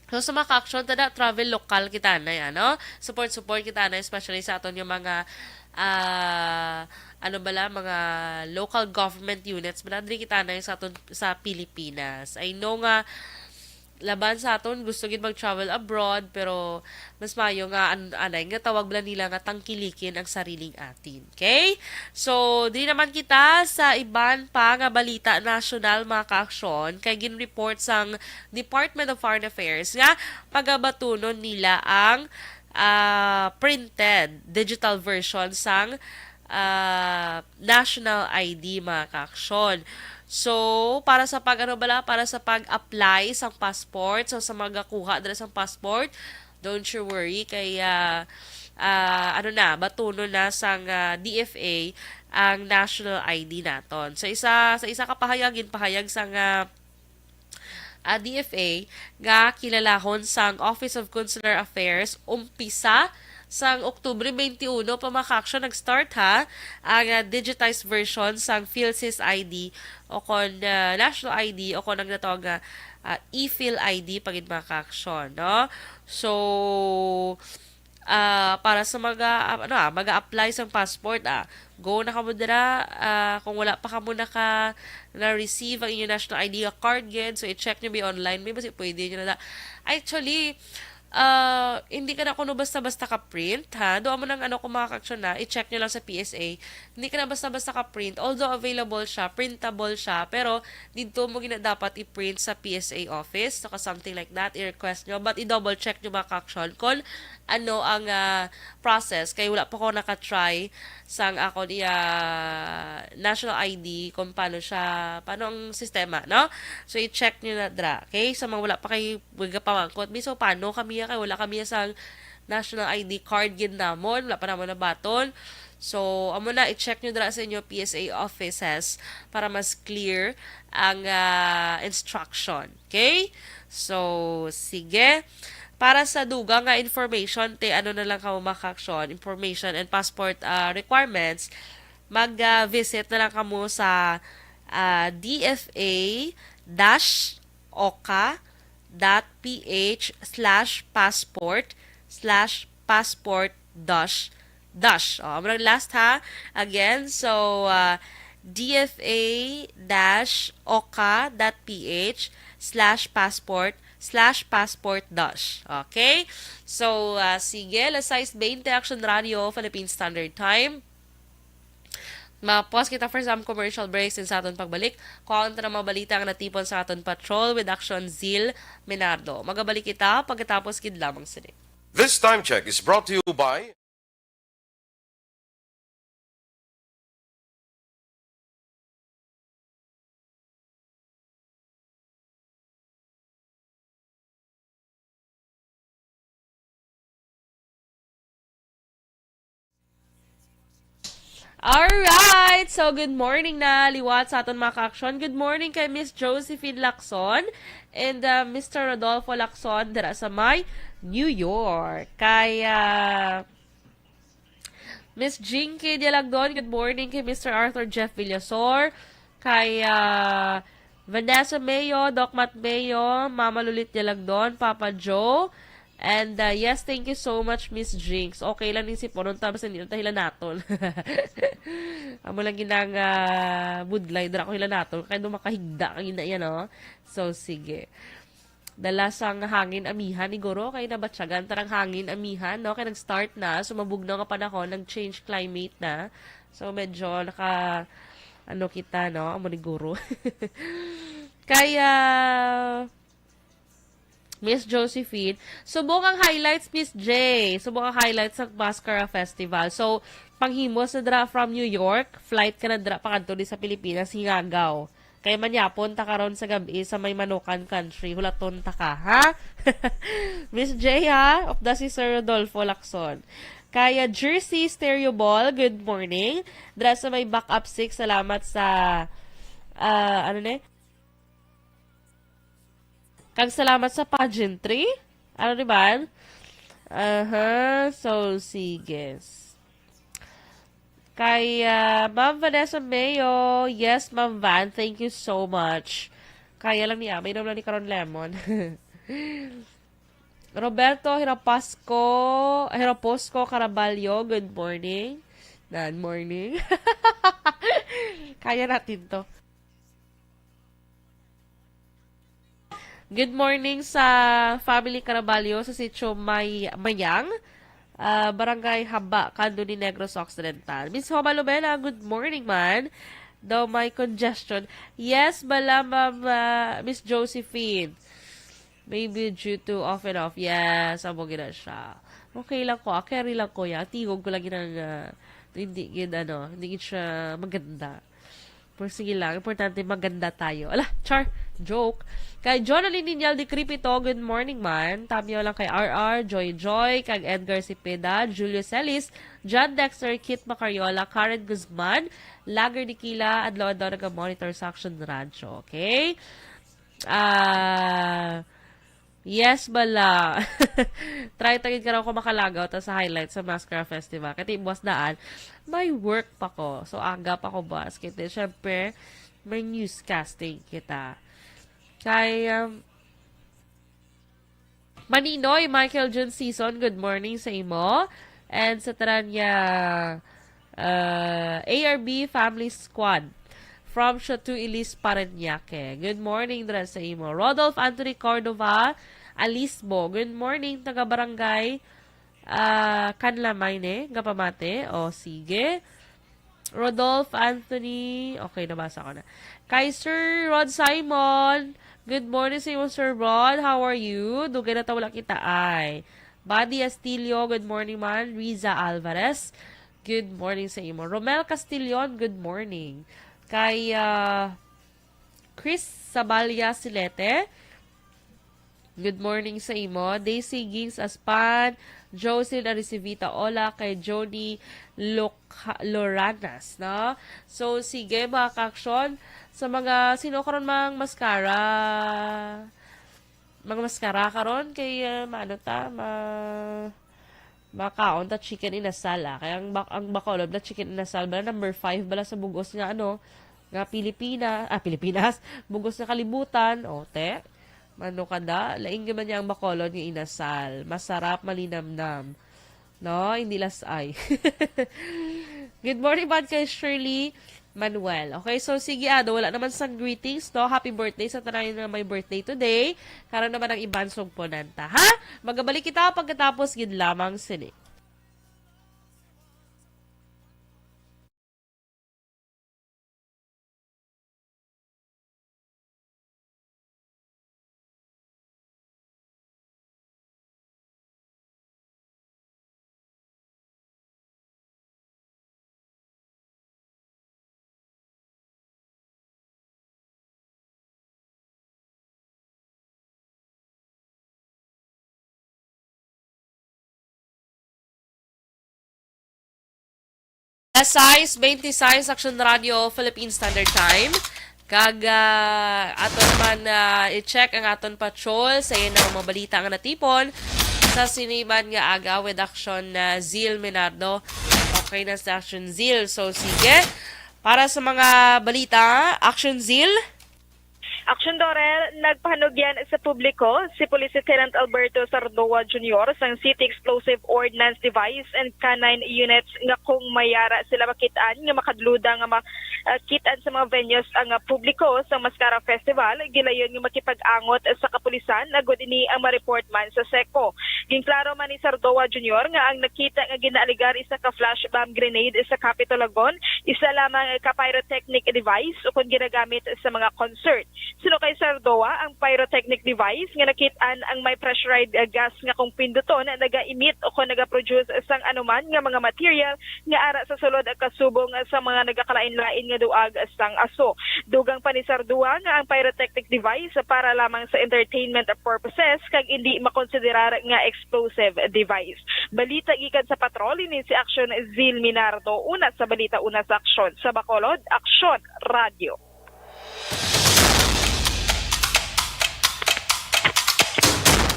So, sa mga kaaksyon, tada travel lokal kita na, ano? Support, support kita na, especially sa aton yung mga, ah, ano bala, mga local government units bala, diri kita na sa aton, sa Pilipinas. I know nga, laban sa aton, gusto gid mag-travel abroad, pero mas maayo nga, an-, anay, nga tawag bala nila nga tangkilikin ang sariling atin. Okay? So, di naman kita sa iban pa nga balita nasyonal, mga kaaksyon, kay gin-report sang Department of Foreign Affairs nga pagabatunon nila ang, ah, printed digital version sang, ah, national I D, mga kaaksyon. So, para sa pag, ano bala, para sa pag-apply sang passport, so sa mga kuha dala sang passport, don't you worry, kay, ah, ah, ano na, batunon na sang, ah, D F A ang national I D naton. Sa isa, sa isa ka pahayag, ginpahayag sang, ah, ah, D F A nga kilalahon sang Office of Consular Affairs, umpisa sang Oktubre twenty-one pa, mga kaaksyon, nag-start, ha, ang, ah, digitized version sang PhilSys I D o kon, ah, national I D o kon ang natawag nga, ah, e-PhilID pa gid, mga kaaksyon, no? So, ah, para sa mga, ah, ano, ah, mag-a-apply sang passport, ah, go na kamo dira, ah, kung wala pa kamo naka, na-receive ang inyong national I D nga card gid, so i-check nyo bi online, may basi pwede nyo na da-, actually, ah, hindi ka na kuno basta-basta ka-print, ha? Doon mo nang ano, kung mga ka-aksyon na, i-check nyo lang sa P S A. Hindi ka na basta-basta ka-print. Although available siya, printable siya, pero dito mo gina dapat i-print sa P S A office, saka something like that, i-request nyo. But i-double check nyo, mga ka-aksyon, kung ano ang, ah, process. Kay wala pa ko naka-try sang ako niya national I D kung paano siya, paano ang sistema, no? So, i-check nyo na dra. Okay? Sa mga wala pa kay magapamangkot, "Miss, so paano kami ya? Kay wala kami ya sang national I D card gid namon, wala pa namon nabaton." So, amo na, i-check nyo dra sa inyo P S A offices para mas clear ang, ah, instruction. Okay? So, sige. Para sa dugang nga information, te, ano na lang kamo, mga ka-aksyon, information and passport, ah, requirements, mag, ah, visit na lang kamo sa, ah, D F A dash oka dot P H slash passport slash passport dash dash. O, amo lang last, ha. Again, so, ah, D F A dash oka dot P H slash passport slash passport dash. Okay? So, ah, sige, alas sais bente, Action Radio, Philippine Standard Time. Mapos kita for some commercial breaks, and sa aton pagbalik, kuhaon ta ang mga balita nga natipon sa aton patrol with Action Zil Menardo. Magabalik kita pagkatapos gid lamang sini. This time check is brought to you by Alright! So, good morning na liwat sa aton mga ka-aksyon. Good morning kay Miss Josephine Lacson and, uh, Mister Rodolfo Lacson dira sa may New York. Kay, uh, Miss Jinky Dialagdon, good morning kay Mister Arthur Jeff Villasor. Kay, uh, Vanessa Mayo, Doc Matt Mayo, Mama Lulit Dialagdon, Papa Joe. And, uh, yes, thank you so much, Miss Jinx. Okay lang ning sipunon ta, basta hindi na ta hilanaton. Amo lang ginang, ah, budlay, dira ko hilanaton. Kaya daw makahigda ka gina yan, oh. So, sige. Dala sang hangin amihan ni Guro, kay nabatyagan tarang hangin amihan, no? Kay nag-start na, sumabugnaw nga panahon, nag-change climate na. So, medyo naka, ano kita, no? Amo ni Guro. Kaya, Miss Josephine, subong ang highlights, Miss J. Subong ang highlights sa Mascara Festival. So, panghimos na dra from New York, flight ka na dra pakadto di sa Pilipinas, hingagaw. Kay manyapon ta karon sa gab-i sa may Manukan Country. Hulaton ta ka, ha? Miss J, ha? Upda si Sir Rodolfo Lacson. Kaya Jersey Stereo Ball, good morning. Dra sa may backup six, salamat sa, ah, ano ne? Kag salamat sa pageantry. Ano, di ba? Aha, so, sige. Kay, ah, Ma'am Vanessa Mayo, yes, Ma'am Van, thank you so much. Kaya lang ni Amay, inom lang ni karon lemon. Roberto Hirapasco, Hiraposco Caraballo, good morning. Good morning. Kaya natin to. Good morning sa family Caraballo sa Sitio May-, Mayang, ah, Barangay Haba, Cando de Negros Occidental. Miss Homa Lumena, good morning man. Daw may congestion. Yes, bala, Ma'am, ah, Miss Josephine. Maybe due to off and off. Yes, amo gina siya. Okay lang ko. Ah, carry lang ko yan. Tingog ko lang yun ang, ah, hindi gid, ano, hindi gid siya maganda. Pero sige lang, importante maganda tayo. Ala, char, joke. Kay Jonalyn Ninyal de Cripito, good morning man. Tamyaw lang kay R R, Joy Joy, kag Edgar Cepeda, Julio Celis, John Dexter, Kit Macariola, Karen Guzman, Lager Nikila, adlaw-adlaw naga-monitor sa Action Radyo. Okay? Ah, yes, bala. Try ta gid karon ko makalagaw ta sa highlight sa Mascara Festival. Kay ti buwas daan, may work pa ko. So, aga pa ko buwas. Kay ti, syempre, may newscasting kita. Kay, um, Maninoy, Michael Jun Season, good morning sa imo. And sa tanan niya, uh, A R B Family Squad from Chateau Elise, Parañaque. Good morning dira sa imo. Rodolph Anthony Cordova, Alisbo. Good morning, taga Barangay, ah, Canlamayne, nga pamati. O, sige. Rodolph Anthony. Okay, nabasa ko na. Kay Sir Rod Simon. Good morning sa imo, Sir Rod. How are you? Dugay na ta wala kita ay. Buddy Astilio, good morning man. Riza Alvarez, good morning sa imo. Romel Castillon, good morning. Kay, ah, Chris Saballa Silete, good morning sa imo. Daisy Gings Aspan, Jocelyn Aricivita, hola kay Johnny Loca-, Loranas, no? So, sige, mga ka-aksyon, sa mga sino karon mang mascara, mga mascara karon kay, ah, maano ta, ma-, makaon ta chicken inasal, ah. Kay ang bak-, ang Bacolod na chicken inasal bala number five bala sa bugos nga, ano, nga Pilipina, ah, Pilipinas, bugos nga kalibutan, o, te. Mano ka da, laing gyud man niya ang Bacolod nga inasal. Masarap, malinamnam. No, hindi las ay. Good morning man kay Shirley Manuel. Okay, so sige, Ado, wala naman sang greetings, no? Happy birthday sa tanan nga may birthday today. Karon naman ang iban sugpunan ta, ha? Magabalik kita pagkatapos gid lamang sini. Alas sais beintisais, Aksyon Radio, Philippine Standard Time. Kag, ah, aton man, ah, i-check ang aton patrol sa iyang mga balita nga natipon sa sini man nga aga with Aksyon, ah, Zil Minardo. Okay na sa Aksyon Zil. So, sige. Para sa mga balita, Aksyon Zil. Aksyon Dorel, nagpahanugyan sa publiko si Police Lieutenant Alberto Sardoa Junior sang City Explosive Ordnance Device and Canine Units nga kung may ara sila makit-an nga makadluda nga ma-, ah, kit-an sa mga venues ang, ah, publiko sa Mascara Festival, gilayon nga makipag-angot sa kapulisan agud ini ang ma-report man sa SECO. Ginklaro man ni Sardoa Junior nga ang nakita nga ginaaligar isa ka flash bomb grenade sa Capitol Lagon, isa lamang ka pyrotechnic device ukon ginagamit sa mga concert. Suno kay Sardoa, ang pyrotechnic device nga nakit-an ang may pressurized, uh, gas nga kung pinduton, naga-emit o kon naga-produce sang anuman nga mga material nga ara sa sulod kasubong sa mga nagakalain-lain nga duag sang aso. Dugang pa ni Sardoa nga ang pyrotechnic device para lamang sa entertainment purposes kag indi makonsiderar nga explosive device. Balita gikan sa patrol, ini si Aksyon Zil Minardo. Una sa balita, una sa aksyon. Sa Bacolod, Aksyon Radio.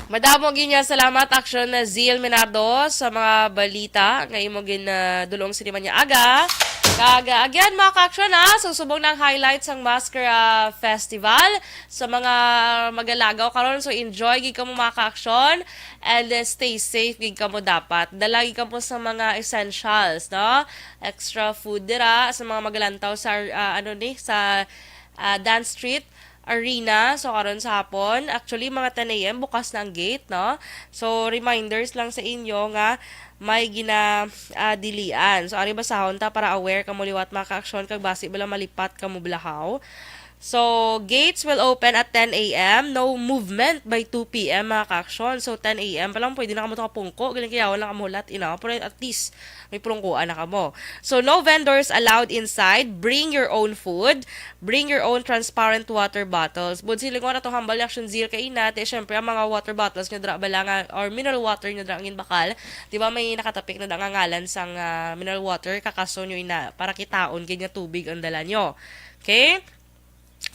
Madamo gid nga salamat, Aksyon Zil Minardo, sa mga balita nga imo gin, ah, dulong sini man nga aga. Kag, ah, again, mga ka-aksyon, ah, so subong na ang highlights sang Mascara Festival sa mga magalagaw karon. So enjoy gid kamo, mga ka-aksyon, and, ah, stay safe gid kamo dapat. Dala gid kamo sa mga essentials, no? Extra food dira sa mga magalantaw sa, ah, ano ni, sa, ah, Dance Street Arena. So, karon sa hapon, actually, mga ten A M bukas na ang gate, no? So, reminders lang sa inyo nga may gina, ah, dilian. So, ari basahon ta para aware kamo liwat, mga ka-aksyon, kag basi bala malipat kamo bala haw. So, gates will open at ten A M. No movement by two P M, mga ka-aksyon. So, ten A M pa lang, pwede na kamo to kapungko. Galing kaya wala kamo hulat, ina. Pero at least, may pulungkuan na kamo. So, no vendors allowed inside. Bring your own food. Bring your own transparent water bottles. Bud silingon na to hambal ni Action Zero kay ina, te, syempre, ang mga water bottles nyo dira bala nga, or mineral water nyo dira ang ginbakal, di ba may nakatapik na da nga ngalan sang, ah, mineral water, kakaso nyo ina, para kitaon gid nga tubig ang dala nyo. Okay?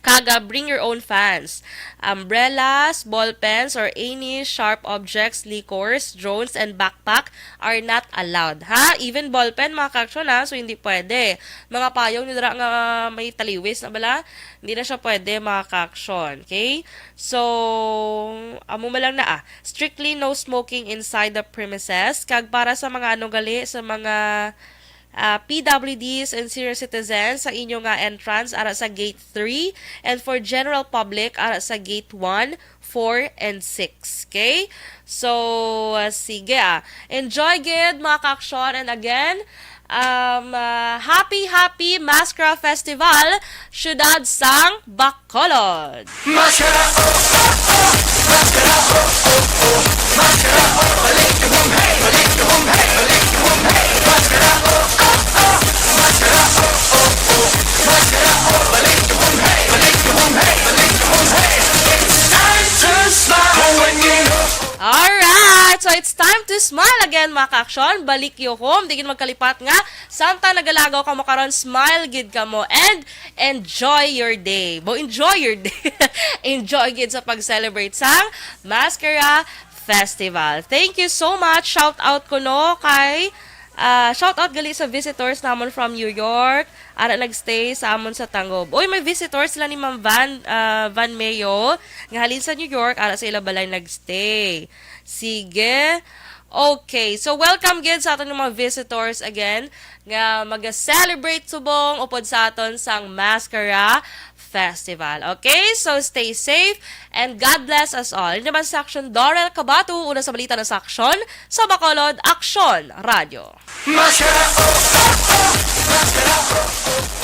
Kag, ah, bring your own fans. Umbrellas, ballpens, or any sharp objects, liquors, drones, and backpack are not allowed. Ha? Even ballpen, mga ka-aksyon, ha? So, hindi pwede. Mga payong nyo dira nga may taliwis na bala, hindi na siya pwede, mga ka-aksyon. Okay? So, amo man lang na, ah. Strictly no smoking inside the premises. Kag para sa mga ano gali, sa mga ah, P W Ds and senior citizens sa inyo nga entrance ara sa gate three, and for general public ara sa gate one, four, and six. Okay? So, ah, sige, ah. Enjoy gid, mga kaaksyon. And again, um, ah, happy, happy Maskara Festival, Syudad sang Bacolod. Maskara, oh, oh, oh. Maskara, oh, oh, oh. Maskara, oh, balik ka home, hey, balik ka home, hey, balik ka home, hey. Maskara, oh, oh, oh. Maskara, oh, oh, oh. Maskara, oh, balik ka home, hey, balik ka home, hey, balik ka home, hey. It's time to smile. Going in. Alright, so it's time to smile again, mga kaaksyon. Balik you home. Di gid magkalipat nga, samtang nagalagaw kamo karon, smile gid kamo and enjoy your day. Bo, enjoy your day. Enjoy gid sa pag-celebrate sang Maskara Festival. Thank you so much. Shout out ko, no, kay, ah, shout out gali sa visitors namon from New York. Ara nagstay sa amon sa Tangub. Uy, may visitors sila ni Ma'am Van, ah, Van Mayo, nga halin sa New York, ara sa ila balay nagstay. Sige. Okay, so welcome gid sa aton mga visitors again nga mag-celebrate subong upod sa aton sang Maskara Festival. Okay, so stay safe and God bless us all. Ini naman sa aksyon, Dorel Cabato, una sa balita na sa aksyon, sa Bacolod, Aksyon Radio. Maskara, oh, oh, oh. Maskara, oh, oh,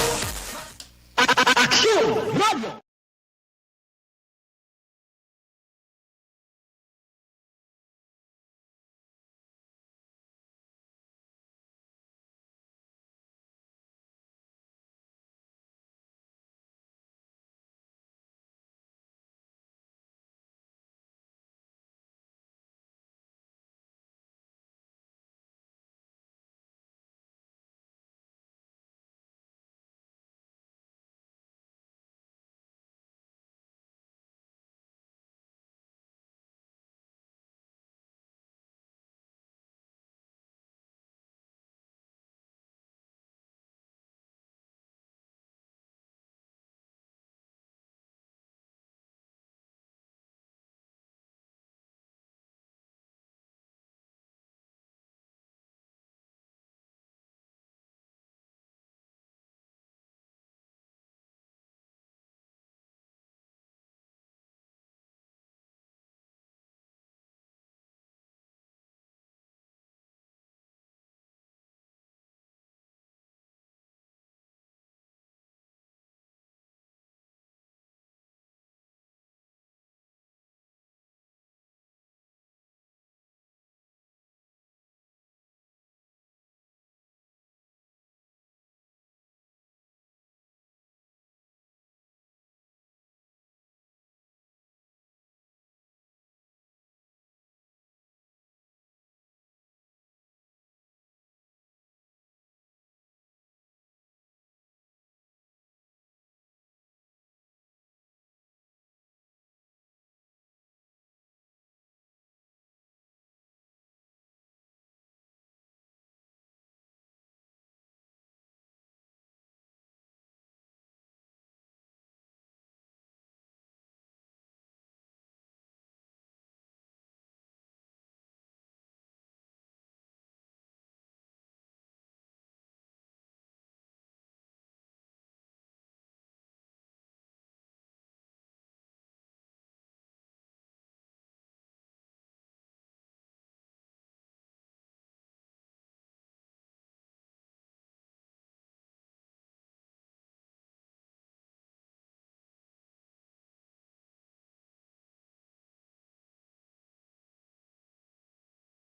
oh. Aksyon Radio.